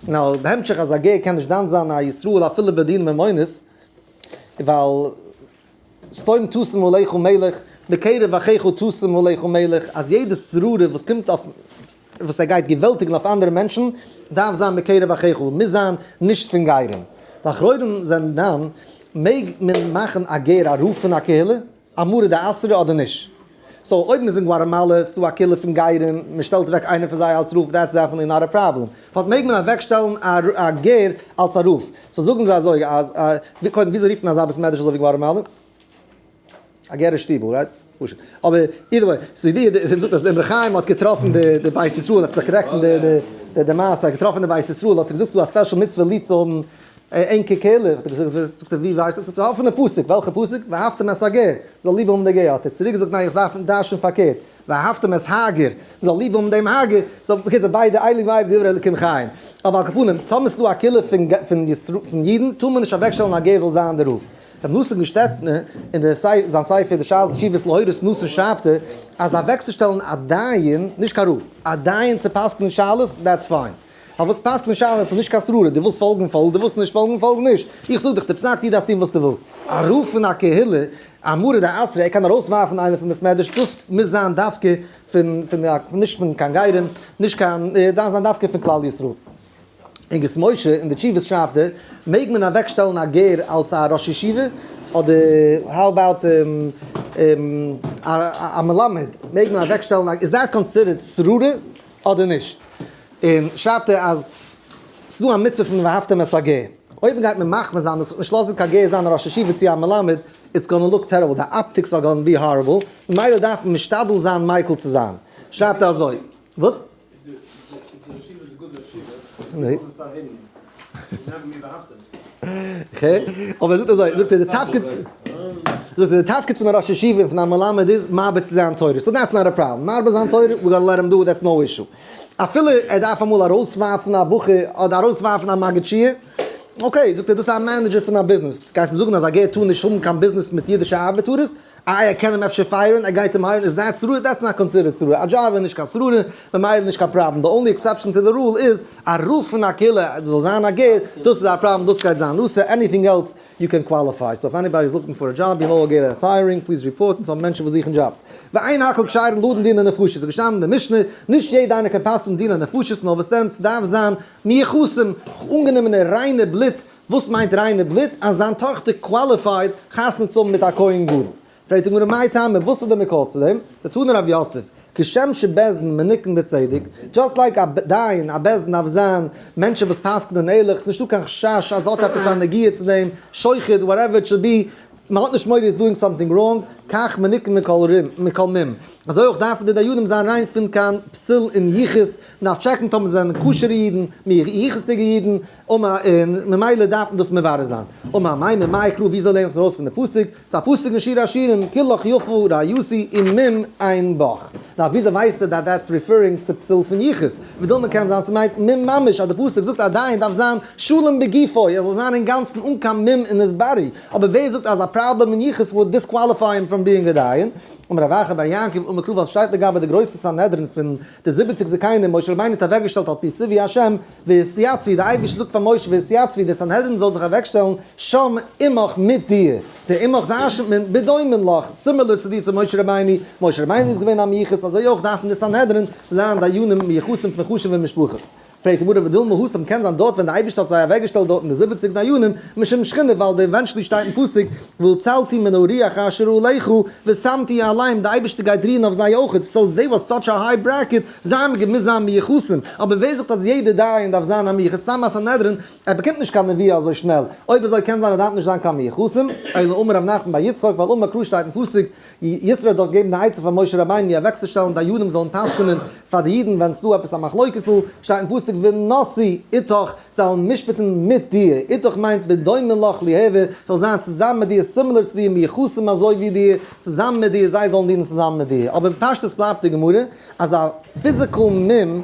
נאר בהמשך אז א גר קען נישט דן זיין א ישראל אפילו בדיני ממונות, ווייל שום תשים עליך מלך, בקרב אחיך תשים עליך מלך, אז יעדע שררה וואס קומט אויף, וואס ער גייט געוועלטיגן אויף אנדערע מענטשן, דארף זיין בקרב אחיך, מוז זיין נישט פון גרים. די אחרונים זענען דן, מעג מען מאכן א גר א רב פון א קהילה, א מרא דאתרא אדער נישט? so אויב מ'איז אין גואטעמאלע, ס'דא א קהילה פון גרים, מ'שטעלט אוועק איינער פון זיי אלס רב, that's definitely not a problem. פארט מעג מען אוועקשטעלן א גר אלס א רב. so זאגן זיי אזוי אז, קודם וויאזוי רופט מען אזא בית מדרש אזוי ווי גואטעמאלע? א גערער שטיבל, right? פשוט. אבער either way, ס'איז די די מ'זאגט אז די אמרי חיים האט געטראפן די די בית ישראל, לעטס קארעקטן די די די מעשה, האט געטראפן די בית ישראל, האט ער געזאגט ס'איז דא א special מצוה ליב צו האבן ענקער קהילה, האט ער געזאגט, זאגט ער ווי ווייסטו? זאגט ער אפענע פסוק, וועלכע פסוק? ואהבתם את הגר, מ'זאל ליב האבן די גר, האט ער צוריק געזאגט ניין איך דארף דרש'ן פארקערט, ואהבתם את הגר, מ'זאל ליב האבן דעם הגר, so בקיצור ביידע אלו ואלו דברי אלוקים חיים. אבער על כל פנים, טאמער ס'איז דא א קהילה פון פון אידן, טאר מען נישט אוועקשטעלן א גר זאל זיין דער רב. רבי נתן געשטעטנער אין די זיין ספר די שאלות ותשובות להורות נתן שרייבט ער אז אוועקצושטעלן א דיין, נישט קיין רב, א דיין צו פסק'נען שאלות, that's fine. פארוואס פסק'נען שאלות איז נישט קיין שררה, דו ווילסט פאלגן פאלג, דו ווילסט נישט פאלגן פאלג נישט, איך זאג דיך די פסק דו דארפסט טון וואס דו ווילסט. א רב פון א קהילה, א מרא דאתרא, ער קען ארויסווארפן איינעם פון בית מדרש, דאס מוז זיין דווקא פון פון נישט פון קיין גרים, נישט קיין, דארף זיין דווקא פון כלל ישראל. אגרות משה אין די תשובות שרייבט ער, מעג מען אוועקשטעלן א גר אלס א ראש ישיבה? אדער how about א מלמד? מעג מען אוועקשטעלן א, איז that considered שררה אדער נישט? און שרייבט ער אז ס'דא א מצוה פון ואהבתם את הגר, אויב גייט מען מחמיר זיין אז נישט לאזן קיין גר זיין א ראש ישיבה צו א מלמד, it's gonna look terrible, די optics are gonna be horrible, ממילא דארף מען משתדל זיין מיקל צו זיין. שרייבט ער אזוי, וואס? אבער זאגט אזוי, זאגט ער די תפקיד, זאגט ער די תפקיד פון א ראש ישיבה און פון א מלמד איז מרבה צו זיין תורה, so that's not a problem, מרבה זיין תורה, we gonna let him do, that's no issue. אפילו ער דארף אמאל ארויסווארפן א בחור אדער ארויסווארפן א מגיד שיעור, okay, זאגט ער דאס איז א manager פון א ביזנעס, גייסט מיר זאגן אז א גר טאר נישט האבן קיין ביזנעס מיט אידישע ארבעטארעס? איי ער קען אים אפשר fire ן, ער גייט אים hire ן, איז that שררה? that's not considered שררה, א דזשאב איז נישט קיין שררה, ממילא נישט קיין פראבלעם, די only exception to the rule איז א רב פון א קהילה זאל זיין א גר, דאס איז א פראבלעם, דאס גייט זיין נושא, anything else you can qualify, so if anybody is looking for a job, you know a גר that's hiring, please report, און ס'האבן מענטשן וואס זוכן דזשאבס. ואין הכל כשרין לדון דיני נפשות, ס'איז געשטאנען אין די משנה, נישט יעדע איינער קען פסק'נען דיני נפשות, נאר וואס דען, ס'דארף זיין מיוחסים, אנגענומענע ריינע בלוט, וואס מיינט ריינע בלוט? אז זיין טאכטער qualified חתונה צו האבן מיט א כהן גדול. פרעגט די גמרא מאי טעמא, וואס איז די מקור צו דעם? דתני רב יוסף, כשם שבית דין מנוקין בצדק, just like א דיין, א בית דין דארף זיין מענטשן וואס פסק'נען ערליך, ס'נישטא קיין חשש אז האט עפעס א נגיעה צו דעם, שוחד, whatever it should be, מען האט נישט מורא איז doing something wrong, כך מנוקין מכל מום. אזוי אויך דארפן די דיינים זיין ריין פון קיין פסול אין יחוס, מען דארף טשעקן טאמער זיי זענען כשר'ע אידן, מיוחס'דיגע אידן, אמר און ממילא דארף מען דאס מברר זיין. אמר אמימר מאי קרא וויאזוי לערן איך עס ארויס פון די פסוק? ס'איז א פסוק אין שיר השירים כולך יפה רעיתי ומום אין בך. נאר וויאזוי ווייסטו that that's referring צו פסול פון יחוס? ודילמא קען זיין ס'מיינט מום ממש אז די פסוק זאגט א דיין דארף זיין שלם בגופו ער זאל זיין אינגאנצן אן קיין מום אין his body. אבער ווער זאגט אז א פראבלעם אין יחוס would disqualify him from being a דיין? אמר רב אחא בר יעקב אמר קרא ווייל ס'שטייט לגבי די גרויסע סנהדרין פון די זיבעציג זקנים משה רבינו האט אוועקגעשטעלט על פי ציווי השם והתיצבו, די אייבערשטער זאגט פאר משה והתיצבו, די סנהדרין זאל זיך אוועקשטעלן שם עמך מיט דיר, די עמך דרש'נט מען בדומה לך, similar צו דיר צו משה רבינו, משה רבינו איז געווען א מיוחס, אזוי אויך דארפן די סנהדרין זיין דיינים מיוחסים פון חשוב'ע משפחות. פרעגט די גמרא ודילמא התם קען זיין דארט ווען די אייבערשטער האט זיי אוועקגעשטעלט דארטן די זיבעציג דיינים משום שכינה ווייל די eventually שטייט אין פסוק והצלתי מן הרוח אשר עליך ושמתי עליהם די אייבערשטער גייט רוען אויף זיי אויכעט, so they was such a high bracket זיי האבן געמוזט זיין מיוחסים, אבער ווער זאגט אז יעדער דיין דארף זיין א מיוחס? סתם א סנהדרין, ער באקומט נישט קיין נביאה אזוי שנעל, אויב אזוי קען זיין ער דארף נישט זיין קיין מיוחסים, אלא אמר רב נחמן בר יצחק, ווייל אמר קרא שטייט אין פסוק, יתרו האט דאך געגעבן די עצה פאר משה רבינו ווי אוועקצושטעלן דיינים זאלן פסק'נען פאר די אידן ווען ס'דא עפעס א מחלוקת'ל, שטייט אין פסוק ונשאו איתך, זאלן משפט'ן מיט דיר, איתך מיינט בדומה לך ליהוי, זאל זיין צוזאמען מיט דיר, similar צו דיר, מיוחסים אזוי ווי דיר, צוזאמען מיט דיר, זיי זאלן דינען צוזאמען מיט דיר, אבער בפשטות בלייבט די גמרא אז א physical מום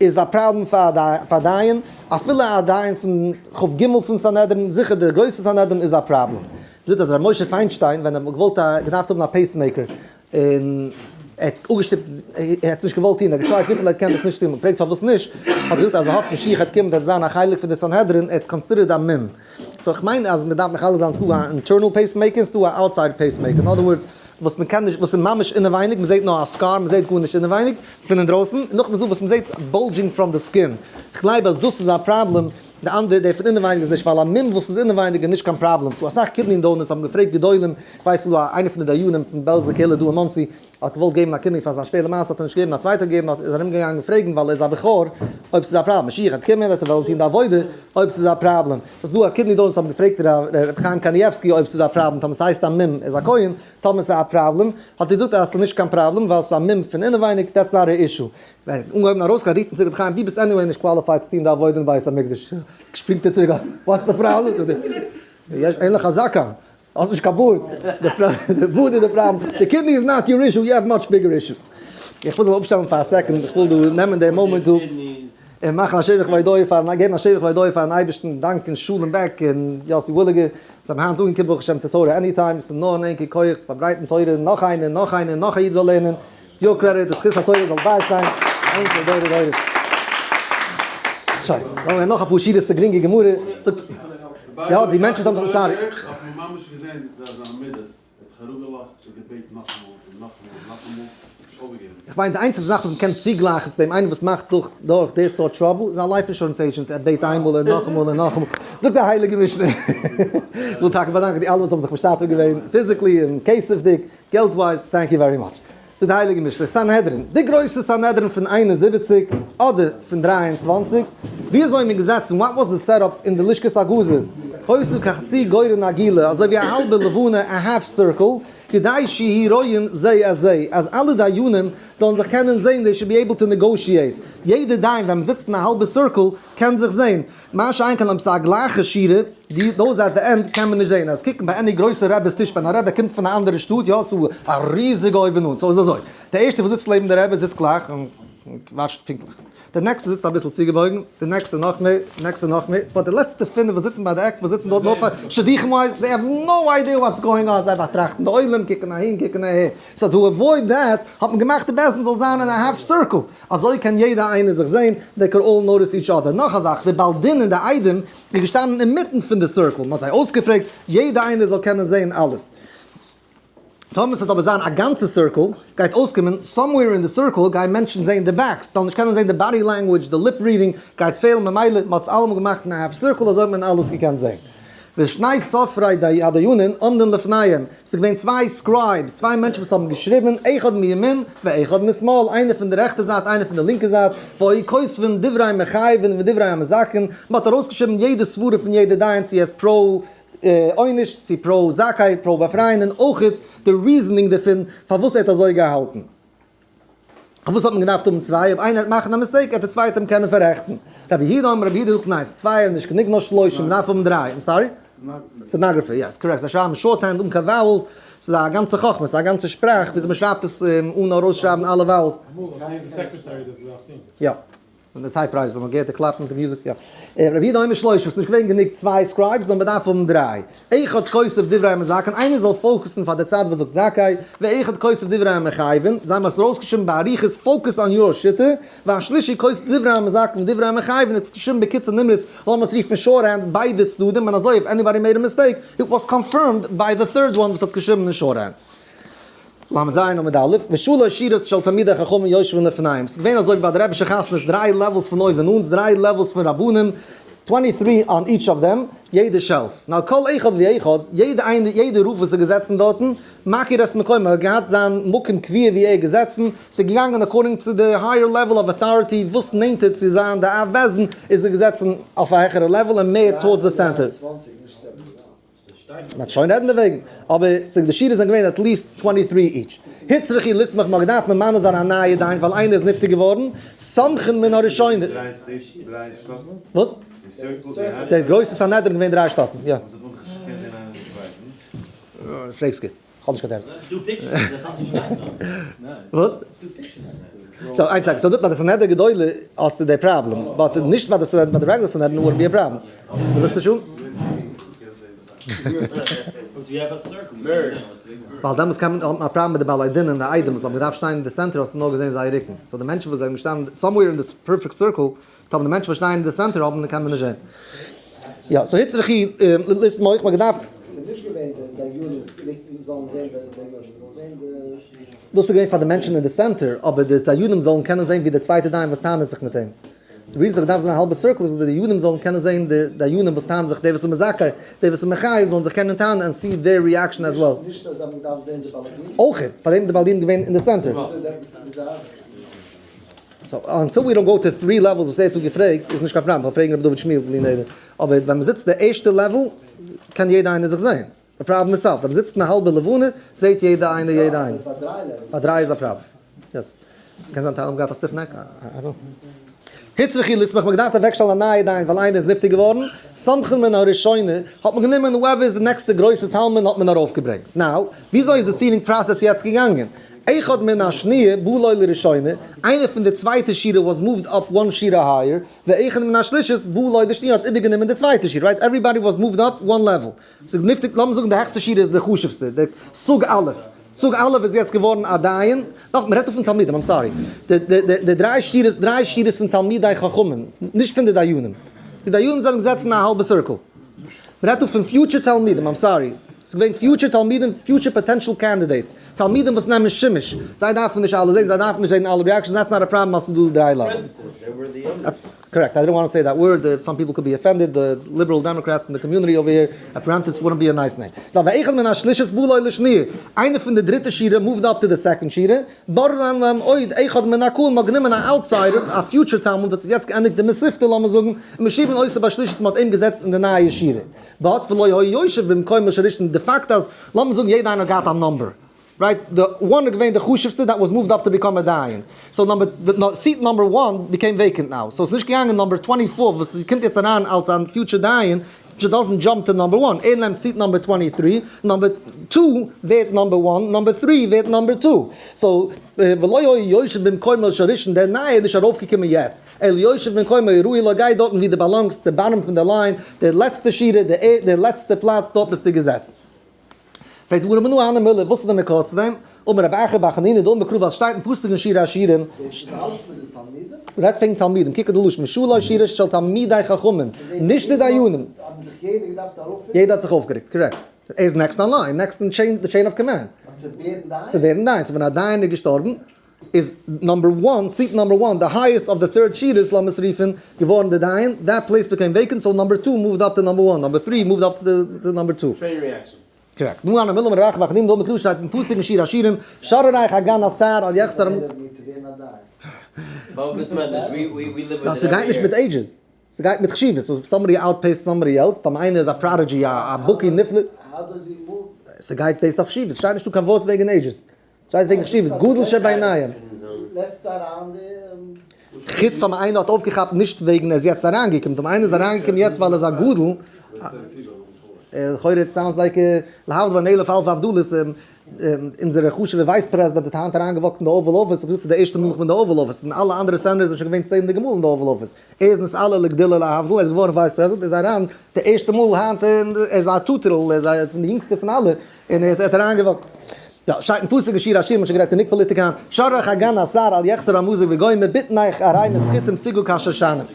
איז א פראבלעם פאר דיין, אפילו א דיין פון כ ג פון סנהדרין, זיכער די גרויסע סנהדרין איז א פראבלעם. זאגט אז ר' משה פיינשטיין ווען ער האט געוואלט א געדארפט האבן א pacemaker און ער האט אפגעשטופט ער האט עס נישט געוואלט טון ער האט געטרייט וויפיל ער קען דאס נישט טון, מ'פרעגט פארוואס נישט, האט ער געזאגט אז ער האפט משיח וועט קומען וועט זיין א חלק פון די סנהדרין, ער האט עס considered א מום. so איך מיין אז מ'דארף מחלק זיין ס'דא א internal pacemaker און ס'דא א outside pacemaker, אין other words וואס מ'קען נישט וואס איז ממש אינעווייניג מ'זעט נאר א scar מ'זעט גארנישט אינעווייניג פון אינדרויסן, און נאכדעם איז דא וואס מ'זעט bulging from the skin, כ'גלייב אז דאס איז א פראבלעם. די אנדערע, דער פון אינעווייניג איז נישט, ווייל א מום וואס איז אינעווייניג איז נישט קיין פראבלעם. ס'דא אסאך kidney donors האבן געפרעגט גדולים, כ'ווייס ס'דא איינער פון די דיינים פון בעלזע קהילה דא אין מאנסי, האט געוואלט געבן א kidney פאר זיין שווער למעשה האט ער נישט געגעבן א צווייטער געגעבן האט איז ארום געגאנגען פרעגן ווייל ער איז א בכור אויב ס'איז א פראבלעם משיח וועט קומען וועט ער וועלן טון די עבודה אויב ס'איז א פראבלעם ס'איז דא א kidney donors האבן געפרעגט ר' חיים קאניעווסקי אויב ס'איז א פראבלעם טאמער ס'הייסט א מום ער איז א כהן טאמער ס'איז א פראבלעם האט ער געזאגט אז ס'איז נישט קיין פראבלעם ווייל ס'איז א מום פון אינעווייניג that's not a issue ווען אנגעהויבן ארויסגיין רופט אים צוריק ר' חיים דו ביסט anyway נישט qualified צו טון די עבודה אין בית המקדש שפרינגט ער צוריק what's the problem זאגט ער אין לך זקן האסט נישט קיין בארד, די בארד איז די פראבלעם, די kidney is not your issue, you have much bigger issues. איך וויל זיך אפשטעלן פאר א second, איך וויל דא נעמען די מאמענט דא, און מאכן א שבח והודאה פארן, געבן א שבח והודאה פארן אייבערשטן, דאנקען שלום בעק און יאסי וויליגער, זיי האבן היינט אנגעקומען ברוך השם צו תורה anytime, ס'איז נאר אין ענקער כח צו פארברייטן תורה, נאך איינער, נאך איינער, נאך א איד זאל לערנען, ס'איז your credit, די זכות התורה זאל ביישטיין, ענקער דורי דורות. שוין, לאמיר נאך אפאר שורות צו גרינגע גמרא, זאגט. יא, די מענטשן וואס האבן זיך sorry. האט מען ממש געזען זיינע מידות, ער האט זיך אראפגעלאזט און געבעטן נאכאמאל און נאכאמאל און נאכאמאל, נישט אויפגעגעבן. איך מיין די איינציגסטע זאך וואס מ'קען צוגלייכן צו דעם איינער וואס מאכט דורך דורך די סארט trouble איז א life insurance agent, ער בעט איינמאל און נאכאמאל און נאכאמאל. זאגט די הייליגע משנה. איך וויל טאקע באדאנקען די אלע וואס האבן זיך משתתף געווען physically און כסף'דיג, געלט wise, thank you very much. זאגט די הייליגע משנה, סנהדרין, די גרויסע סנהדרין פון 71 אדער פון 23, ווי אזוי מען געזעצן, what was the setup אין די לשכת הגזית, היתה כחצי גורן עגולה, אזוי ווי א האלבע לבנה, א half circle, כדי שיהיו רואין זה את זה, אז אלע דיינים זאלן זיך קענען זען, they should be able to negotiate, יעדער דיין ווען מען זיצט אין א האלבע circle קען זיך זען, מה שאין כן אויב ס'איז א גלייכע שורה, די those at the end קען מען נישט זעהן, אז קוקן ביי any גרויסע רעבעס טיש ווען א רעבע קומט פון א אנדערע שטאט, יא ס'דא א ריזיגע אויבן אן, so איז אזוי, די ערשטע וואס זיצט לעבן די רעבע זיצט גלייך און וואטשט פונקטליך, די נעקסטע זיצט אביסל צוגעבויגן, די נעקסטע נאך מער, די נעקסטע נאך מער, but די לעצטע פינף וואס זיצן ביי די עק וואס זיצן דארט נאר פאר שידוכים wise, they have no idea what's going on, זיי באטראכטן די עולם, קוקן אהין קוקן אהער, so to avoid that האט מען געמאכט די בית דין זאל זיין אין א half circle. אזוי קען יעדער איינער זיך זעהן, they could all notice each other. נאך א זאך, די בעל דין און די עדים איז געשטאנען אינמיטן פון די circle, מען האט זיי אויסגעפרעגט, יעדער איינער זאל קענען זעהן אלעס. טאמער ס'וועט אבער זיין א גאנצע circle, גייט אויסקומען, somewhere אין די circle גייען מענטשן זעהן די backs, זאלן נישט קענען זעהן די body language, די lip reading גייט פעלן, ממילא מען האט עס אלעמאל געמאכט אין א half circle, אזוי האט מען אלעס געקענט זעהן. ושני סופרי הדיינין עומדין לפניהם, ס'איז געווען צוויי scribes, צוויי מענטשן וואס האבן געשריבן, אחד מימין ואחד משמאל, איינער פון די רעכטע זייט איינער פון די לינקע זייט, והיו כותבין דברי מחייבין ודברי המזכין, מען האט ארויסגעשריבן יעדע סברה פון יעדע דיין צו ער איז pro עונש צו pro זכאי, pro באפרייען, און אויך די reasoning דערפון פארוואס ער האט אזוי געהאלטן. פארוואס האט מען געדארפט האבן צוויי? אויב איינער וועט מאכן א mistake וועט דער צווייטער אים קענען פאררעכטן. רבי יהודה אמר, רבי יהודה זאגט ניין, צוויי איז נישט גענוג נאר שלושה, מען דארף האבן דריי. I'm sorry? Stenographer, yes, correct. זיי שרייבן shorthand אן קיין vowels, ס'איז א גאנצע חכמה, ס'איז א גאנצע שפראך וויאזוי מען שרייבט עס אן ארויסשרייבן אלע vowels. יא. און די typewriters ווען מען געהערט די קלאפן מיט די music יא. רבי יהודה אומר שלושה ס'איז נישט געווען גענוג צוויי scribes נאר מען דארף האבן דריי. אחד כותב דברי המזכין איינער זאל focus ן פאר די צד וואס זאגט זכאי, ואחד כותב דברי המחייבין, זיי האבן עס ארויסגעשריבן באריכות focus on your שיטה, והשלישי כותב דברי המזכין ודברי המחייבין האט עס געשריבן בקיצור נמרץ, לאמיר עס רופן shorthand ביידע צדדים און אזוי if anybody made a mistake it was confirmed by the third one וואס האט עס געשריבן אין shorthand. ל"ז עמוד א', ושלש שורות של תלמידי חכמים יושבין לפניהם, ס'איז געווען אזוי ווי ביי די רבי'שע חתונות דריי levels פון אויבן אנס, דריי levels פון רבנים, twenty three on each of them, יעדע shelf, נאר כל אחד ואחד, יעדע איינער, יעדע רב וואס איז געזעצן דארטן, מכיר את מקומו, האט געהאט זיין מקום קביעה ווי ער איז געזעצן, ס'איז געגאנגען according צו די higher level of authority וואס נענטער צו זיין די אב בית דין איז ער געזעצן אויף א העכערע level און מער towards the center. מ'וועט שוין רעדן דערוועגן, אבער ס'איז די שורות זענען געווען at least twenty three each. הוצרכו לסמוך מ'האט געדארפט ממנה זיין א נייע דיין ווייל איינער איז נפטר געווארן, סומכין מן הראשונה. וואס? די גרויסע סנהדרין געווען דריי שטאקן, יא. פרעגסט גוט. כ'האב נישט קיין תירוץ. וואס? so איין second, so ביי די סנהדרין גדולה האסטו די פראבלעם, but נישט ביי די סנהדרין, ביי די רעגולער סנהדרין wouldn't be a problem. וואס זאגסטו שול? ווייל דעמאלטס קען מען האט מען א פראבלעם מיט די בעלי דין און די עדים וואס האבן געדארפט שטיין אין די center האסטו נאר געזען זייער רוקן, so די מענטשן וואס זענען געשטאנען somewhere אין this perfect circle, טאמער די מענטשן וואס שטייען אין די center האבן קען מען נישט זען. יא, so הוצרכו לסמוך, מ'האט געדארפט. ס'איז נישט געווען די דיינים זאלן זען די דיינים, זאלן זען די. דאס איז געווען פאר די מענטשן אין די center, אבער די דיינים זאלן קענען זען ווי די צווייטע דיין וואס טענה'ט זיך מיט אים. די reason ס'האט געדארפט זיין א האלבע circle איז אז די דיינים זאלן קענען זען די דיינים וואס טענה'ן זיך, די וואס איז מזכה, די וואס איז מחייב זאלן זיך קענען טענה'ן and see their reaction as well. נישט אז זיי האבן געדארפט זען די בעלי דינים. אויכעט, פארדעם איז די בעלי דינים געווען אין די center. וויאזוי ארבעט עס? So until we don't go to three levels וואס ער האט דא געפרעגט איז נישט קיין פראבלעם, כ'וועל פרעגן רבי דוד שמואל בלי נדר, אבער ווען מ'זיצט די ערשטע level קען יעדע איינער זיך זען, די פראבלעם איז solved, אבער זיצט אין א האלבע לבנה זעט יעדע איינער יעדע איינער. ביי דריי levels. ביי דריי איז א פראבלעם, yes. ס'קען זיין טייל האבן געהאט א stiff neck, I don't know. הוצרכו לסמוך, מ'האט געדארפט אוועקשטעלן א נייע דיין ווייל איינער איז נפטר געווארן, סומכין מן הראשונה האט מען גענומען whoever איז די נעקסטע גרויסע תלמיד האט מען ארויפגעברענגט. Now, וויאזוי איז די seating process יעצט געגאנגען? אחד מן השניה בא לו לראשונה, איינער פון די צווייטע שורה was moved up one שורה higher, ואחד מן השלישית בא לו לשניה האט איבערגענומען די צווייטע שורה, right? Everybody was moved up one level. ס'איז נפטר, לאמיר זאגן די העכסטע שורה איז די חשוב'סטע, די סוג א', סוג א' איז יעצט געווארן א דיין, נאך, מ'רעדט דא פון תלמידים, I'm sorry, די די די די דריי שורות, דריי שורות פון תלמידי חכמים, נישט פון די דיינים, די דיינים זענען געזעצן אין א האלבע circle, מ'רעדט דא פון future תלמידים, I'm sorry, ס'איז געווען future תלמידים, future potential candidates, תלמידים וואס נעמען שימוש, זיי דארפן נישט אלע זען, זיי דארפן נישט זען אלע reactions, that's not a problem אז ס'איז דא דריי levels. Correct, I don't want to say that word, some people could be offended, the liberal Democrats in the community over here, apprentice wouldn't be a nice name. דא ואחד מן השלישית בא לו לשניה, איינער פון די דריטע שורה moved up to די second שורה, בררן להם עוד אחד מן הקהל, מ'האט גענומען א outsider, א future תלמיד וואס האט יעצט געענדיגט די מתיבתא לאמיר זאגן, ומושיבין אותו בשלישית מ'האט אים געזעצט אין די נייע שורה. But ולא היה יושב במקומו של ראשון, די פאקט אז, לאמיר זאגן יעדע איינער האט געהאט א number, right? די one איז געווען די חשוב'סטע that was moved up to become א דיין. So number, seat number one became vacant now. So ס'איז נישט געגאנגען number 24 וואס קומט יעצט אריין אלס א future דיין, doesn't jump to number one. ער נעמט seat number 23, number 2 ווערט number 1, number 3 ווערט number 2. So, ולא היה יושב במקומו של ראשון, דער נייער איז נישט ארויפגעקומען יעצט. אלא יושב במקומו הראוי לו גיי דארטן ווי דו belong סט, די bottom פון די line, די לעצטע שורה, די לעצטע פלאץ, דארט ביסטו געזעצן. פרעגט די גמרא מנא הני מילי, וואס איז די מקור צו דעם? אמר רב אחא בר חנינא דאמר קרא וואס שטייט אין פסוק אין שיר השירים? דאס איז אלעס מיט די תלמידים? רעדט וועגן תלמידים, קוק אויף די לשון, שלש שורות של תלמידי חכמים, נישט די דיינים. האבן זיך יעדער געדארפט ארויפרוקן? יעדער האט זיך אויפגערוקט, correct. ער איז next in line, next אין chain, די chain of command. צו ווערן דיין? צו ווערן דיין, so ווען א דיין איז געשטארבן, איז number one, seat number one, די highest of the third שורות, לאמיר עס רופן, געווארן די דיין, that place became vacant, so number two moved up to number one, number three moved up to number two. Train reaction. Correct. מנא הני מילי אמר רב אחא בר חנינא דאמר קרא שטייט אין פסוק אין שיר השירים, שערריך הגן הסר אל יחסר המ. ניין, ס'גייט נישט מיט ages. ס'גייט מיט חשיבות. So if somebody outpaced somebody else, טאמער איינער איז א prodigy, א בקי נפלא. ס'גייט based אויף חשיבות. ס'שטייט נישטא קיין ווארט וועגן ages. שטייט וועגן חשיבות. גדול שביניהם. חוץ טאמער איינער האט אויפגעכאפט נישט וועגן ער איז יעצט אריינגעקומען, טאמער איינער איז אריינגעקומען יעצט ווייל ער איז א גדול, לכאורה it sounds like להבדיל בין אלף אלפי הבדלות, אונזערע חשוב'ע vice president האט היינט אריינגע walk ט אין די Oval Office, דאס איז די ערשטע מאל איך בין אין די Oval Office, און אלע אנדערע senators זענען שוין געווען צענדליגע מאל אין די Oval Office, ער איז נתעלה לגדולה להבדיל, ער איז געווארן vice president, איז אריין די ערשטע מאל היינט, ער איז א טוטערל, ער איז א פון די יונגסטע פון אלע, און ער האט אריינגע walk ט. יא, שטייט אין פסוק אין שיר השירים, מ'האט שוין גערעדט גענוג פאליטיק היינט, שעריך הגן הסר אל יחסר המזג וגומר בטנך ערימת חיטים סוגה כשושנים.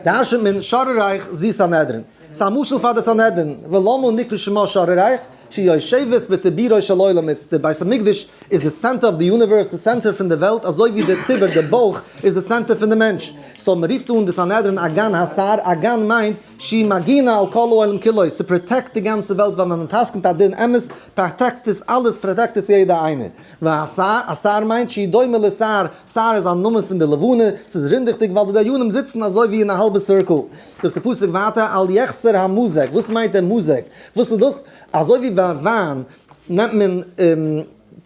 דרש'נט מען שעריך זו סנהדרין. ס'איז א משל פאר די סנהדרין, ולמה נקרא שמה שעריך, שיושבת בטבורו של עולם, it's די בית המקדש איז די center of the universe, די center פון די וועלט, אזוי ווי די טבור, די בויך, איז די center פון די מענטש. So מ'רופט אן די סנהדרין הגן הסר, הגן מיינט שהיא מגינה על כל העולם כולו, ס' protect די גאנצע וועלט, ווייל ווען מ'פסק'נט א דין אמת, protect עס אלעס, protect עס יעדע איינער. והסר, הסר מיינט שהיא דומה לשער, שער איז א נאמען פון די לבנה, ס'איז רינדעכדיג ווייל די דיינים זיצן אזוי ווי אין א האלבע circle. זאגט די פסוק ווייטער אל יחסר המזג, וואס מיינט דער מזג? וואס איז דאס? אזוי ווי ביי וויין נעמט מען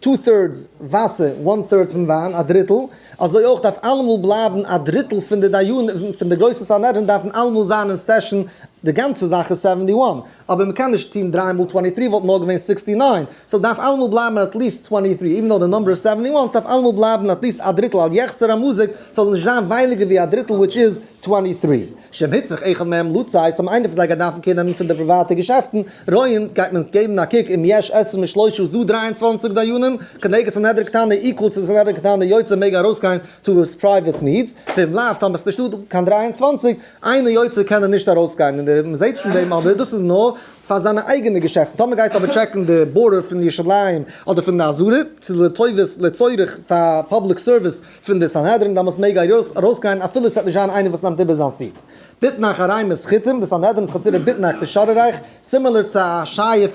two thirds וואסער, one third פון וויין, א דריטל, אזוי אויך דארף אלעמאל בלייבן א דריטל פון די דיינים, פון די גרויסע סנהדרין דארפן אלעמאל זיין אין session, די גאנצע זאך איז 71, אבער מען קען נישט טון דריי מאל 23 וואלט נאר געווען 69, so דארף אלעמאל בלייבן at least 23, even though די number איז 71, ס'דארף אלעמאל בלייבן at least א דריטל, אל יחסר המזג, ס'זאל נישט זיין ווייניגער ווי א דריטל which is 23. שאם הוצרך אחד מהם לצאת, אז איינער פון זיי גייט דארפן קעיר נעמען פון די פריוואטע געשעפטן, רואין, גייט מען געבן א קוק אם יש עשרים ושלושה איז דא 23 דיינים, כנגד סנהדרין קטנה equal צו סנהדרין קטנה יוצא מעג ארויסגיין to his private needs, ואם לאו טאמער ס'נישטא קיין 23, אינו יוצא קען ער נישט ארויסגיין, און מען זעט פון דעם אבער דאס איז נאר פאר זיינע אייגענע געשעפטן, טאמער גייט אבער טשעקן די border פון ירושלים אדער פון די עזרה, ס'איז לטובת לצורך פאר public service פון די סנהדרין, דאמאלס מעג ער ארויסגיין אפילו ס'וועט נישט זיין איינער וואס נעמט איבער זיין seat. ביטנאך אריין מיט חיטים, די סנהדרין איז חצי ביטנאך די שארערייך, similar צו א שייע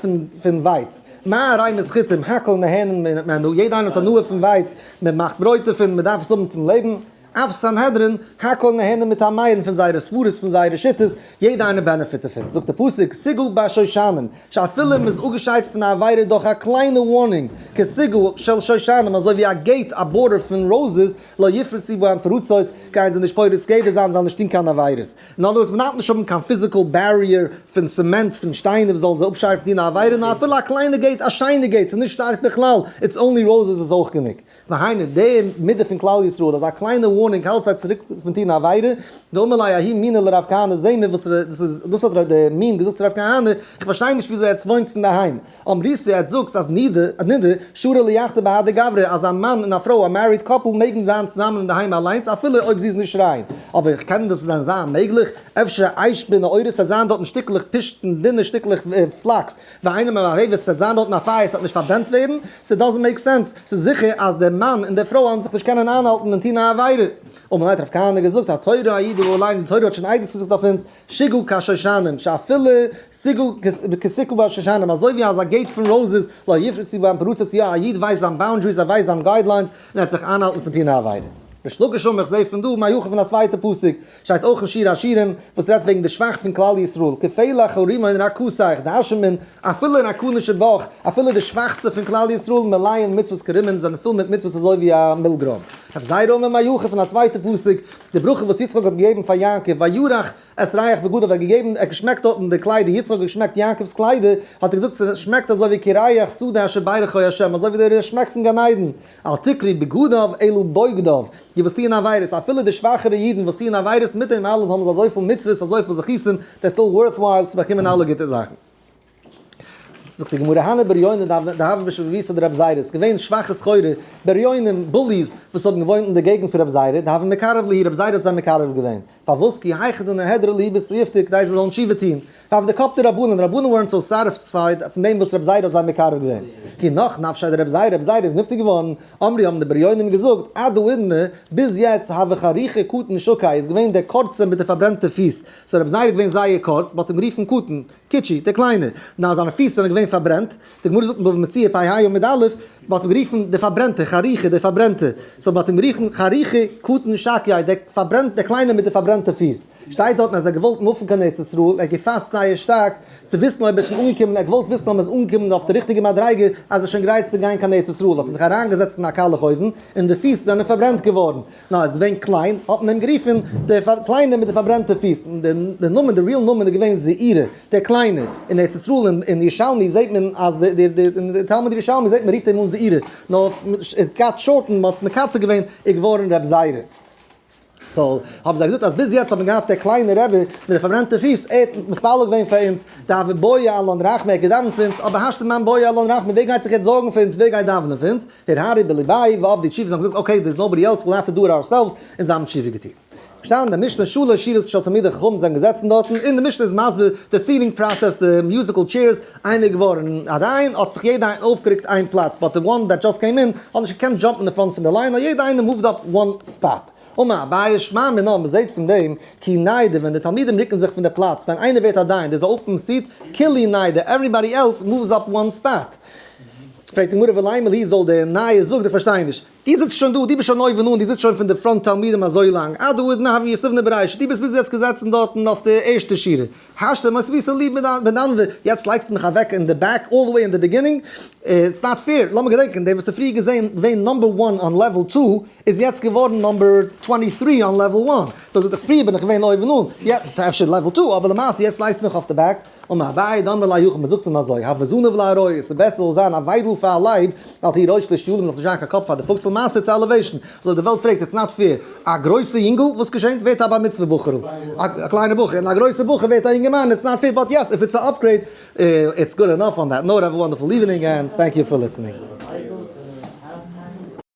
פון ווייץ. מה אריין מיט חיטים, הכל נהנין ממנו, יעדע איינער האט הנאה פון ווייץ, מען מאכט ברויט דערפון, מען דארף עס האבן צום לעבן. אף סנהדרין, הכל נהנין מטעמיהן פון זייערע סברות פון זייערע שיטות, יעדע איינער benefit דערפון. זאגט דער פסוק, סיגל בשושנים, שאפילו מען איז אפגעשיידט פון א עבירה דורך א קליינע warning, כסיגל של שושנים, אזוי ווי א gate, א border פון roses, לא יפרצו בהן פרצות, גייען זיי נישט פורץ גדר זיין, זיי זאלן נישט טון קיין עבירות. אין other words, מען דארף נישט האבן קיין physical barrier פון צעמענט, פון שטיינער וואס זאלן זיי אפשיידן פון טון א עבירה, נאר אפילו א קליינע gate, א שיינע gate, ס'איז נישט שטארק בכלל, it's only roses איז אויך גענוג. והיינו, די מידה פון כלל ישראל, אז א קליינע warning האלט זיי צוריק פון טון א עבירה, דאמר ליה ההוא מינא לרב כהנא, זעה מיר וואס דאס איז, דאס האט דער מין געזאגט צו רב כהנא, איך פארשטיי נישט וויאזוי עטס וואוינטס אינדערהיים, אמריתו עטס זאגטס אז נידה, נידה, שרי ליחדא בהדי גברא, אז א מאן און א פרוי, א married couple, מעגן זיין צוזאמען אינדערהיים אליינס אפילו אויב זי איז נישט ריין, אבער קען דאס דען זיין מעגליך? אפשר אש בנעורת ס'וועט זיין דארטן שטיקלעך פשתן, דינע שטיקלעך flax, ואינה מבהבת ס'וועט זיין דארטן א פייער ס'וועט נישט פארברענט ווערן, ס' doesn't make sense, ס'איז זיכער אז דער מאן און די פרוי וועלן זיך נישט קענען איינהאלטן און טון א עבירה. אמר האט רב כהנא געזאגט, התורה העידה עלינו, די תורה האט שוין עדות געזאגט אויף אונז, שיגו כשושנים, שאפילו סיגו כסיגו בשושנים, אזוי ווי אז א gate פון roses, לא יפרצו בהם פרצות, יא, א איד ווייסט זיין boundaries, ער ווייסט זיין guidelines, און ער וועט זיך איינהאלטן פון טון א עבירה. ריש לקיש אמר, איך זע פון דא, מהיכא פון א צווייטע פסוק, שטייט אויך אין שיר השירים, וואס רעדט וועגן די שבח פון כלל ישראל, כפלח הרימון רקתך, דרש'נט מען, אפילו אין א קאנישע וואך, אפילו די שוואכסטע פון כלל ישראל, מלאין מצוות כרימון, זענען פול מיט מצוות אזוי ווי א מילגרוים. רבי זירא אמר מהיכא פון א צווייטע פסוק, די ברכה וואס יצחק האט געגעבן פאר יעקב, וירח את ריח בגדיו, ער האט געגעבן, ער האט געשמעקט דארטן די קליידער, יצחק האט געשמעקט יעקב'ס קליידער, האט ער געזאגט ס'שמעקט אזוי ווי כריח שדה אשר ברכו ה', אזוי ווי דער שמעק פון גן עדן, אל תקרי בגדיו אלא בוגדיו, די וואס טוען עבירות, אפילו די שוואכערע אידן וואס טוען עבירות מיט דעם אלעם האבן זיי אזויפיל מצוות, אזויפיל זכותים, they're still worthwhile צו באקומען אלע גוטע זאכן. זאגט די גמרא הני בריוני דהוו בשבבותיה דרב זירא, ס'איז געווען שוואכע סחורה, בריונים, bullies, וואס האבן געוואוינט אין די געגנט פון רב זירא, דהוו מקרב להו, רב זירא האט זיי מקרב געווען, פארוואס כי היכי דנהדרו להו בסייפתא כדי זיי זאלן תשובה טון, רב דקפדי רבנן, רבנן weren't so satisfied פון דעם וואס רב זירא האט זיי מקרב געווען, כי נח נפשיה דרב זירא, רב זירא איז נפטר געווארן, אמרי האבן די בריונים געזאגט, עד האידנא, ביז יעצט הוה חרוכא קטן שקי איז געווען דער קורצער מיט די פארברענטע פיס, so רב זירא איז געווען זייער קורץ, מ'האט אים גערופן קטן, קיטשי, דער קליינער, נאר זיינע פיס זענען געווען פארברענט, די גמרא זאגט אין בבא מציעא פ ה עמוד א', מען האט אים גערופן דער פארברענטער, חרוכא, דער פארברענטער, so מען האט אים גערופן חרוכא קטן שקי, דער פארברענט, דער קליינער מיט די פארברענטע פיס. שטייט דארטן אז ער האט געוואלט move ן קיין ארץ ישראל, ער האט געפאסט זייער שטארק, צו וויסן אויב ער איז שוין אנגעקומען, ער האט געוואלט וויסן אויב ער איז אנגעקומען אויף די ריכטיגע מדריגה, אז ער איז שוין גרייט צו גיין קיין ארץ ישראל, האט ער זיך אריינגעזעצט אין א קאלעך אויוון, און די פיס זענען פארברענט געווארן. נאר ער איז געווען קליין, האט מען אים גערופן דער קליינער מיט די פארברענטע פיס, דער נאמען, דער real נאמען איז געווען זעירא, דער קליינער, אין ארץ ישראל אין ירושלמי זעט מען אז אין תלמוד ירושלמי זעט מען רופט אים אן זעירא, נאר it got shortened, מען האט עס מקצר געווען, איז געווארן ר' זירא. so האבן זיי געזאגט אז ביז יעצט האט מען געהאט דער קליינער רבי מיט די פארברענטע פיס, ער האט מתפלל געווען פאר אונז, דהוה בעי עלן רחמי, ער האט געדאווענט פאר אונז, אבער השתא מאן בעי עלן רחמי, ווער גייט זיך יעצט זארגן פאר אונז, ווער גייט דאווענען פאר אונז? הרהרו בלבייהו ועבדו תשובה, זיי האבן געזאגט okay, there's nobody else, we'll have to do it ourselves, און זיי האבן תשובה געטון. שטייט אין די משנה שלש שורות של תלמידי חכמים זענען געזעצן דארטן, און די משנה איז מסביר די seating process, די musical chairs, איינער געווארן א דיין, האט זיך יעדע איינער אויפגערוקט איין פלאץ, but the one that just came in האט נישט געקענט jump ן אין די front פון די line, נאר יעדע איינער moved up one spot. אמר אביי שמע מינה, מען זעט פון דעם, כי ניידי, ווען די תלמידים רוקן זיך פון די פלאץ, ווען איינער ווערט א דיין, there's a open seat, כולהו ניידי, everybody else moves up one spot. פרעגט די גמרא ולימא להו זאל דער נייער זאג די פארשטיי נישט, דו זיצט שוין דא, דו ביסט שוין אויבן אן, דו זיצט שוין פון די front תלמידים אזוי לאנג, עד האידנא הוית יתיבנא ברישא, דו ביסט ביז יעצט געזעצן דארטן אויף די ערשטע שורה, השתא מותבית לי בדנבא, יעצט לייגסטו מיך אוועק אין די back all the way אין די beginning, it's not fair, לאמיר געדענקען, דער וואס איז פריער געזען געווען number one on level two, איז יעצט געווארן number twenty three on level one, so זאגט ער פריער בין איך געווען אויבן אן, יעצט אפשר level two, אבער למעשה יעצט לייגסטו מיך אויף די back. אמר אביי דאמר ליה הכי, מ'זאגט אים אזוי, הוי זנב לאריה, ס'איז בעסער זאל זיין א וויידל פאר א לייב, אל תהי ראש לשועלים, זאלסט נישט זיין קיין קאפ פאר די פוקס, למעשה צו elevation, אזוי די וועלט פרעגט, it's not fair, א גרויסע יונגל, וואס געשענט, ווערט א בר מצוה בחור'ל, א קליינע בחור, און א גרויסע בחור ווערט א יונגערמאן, it's not fair, but yes, if it's a upgrade, it's good enough on that note, have a wonderful evening and thank you for listening.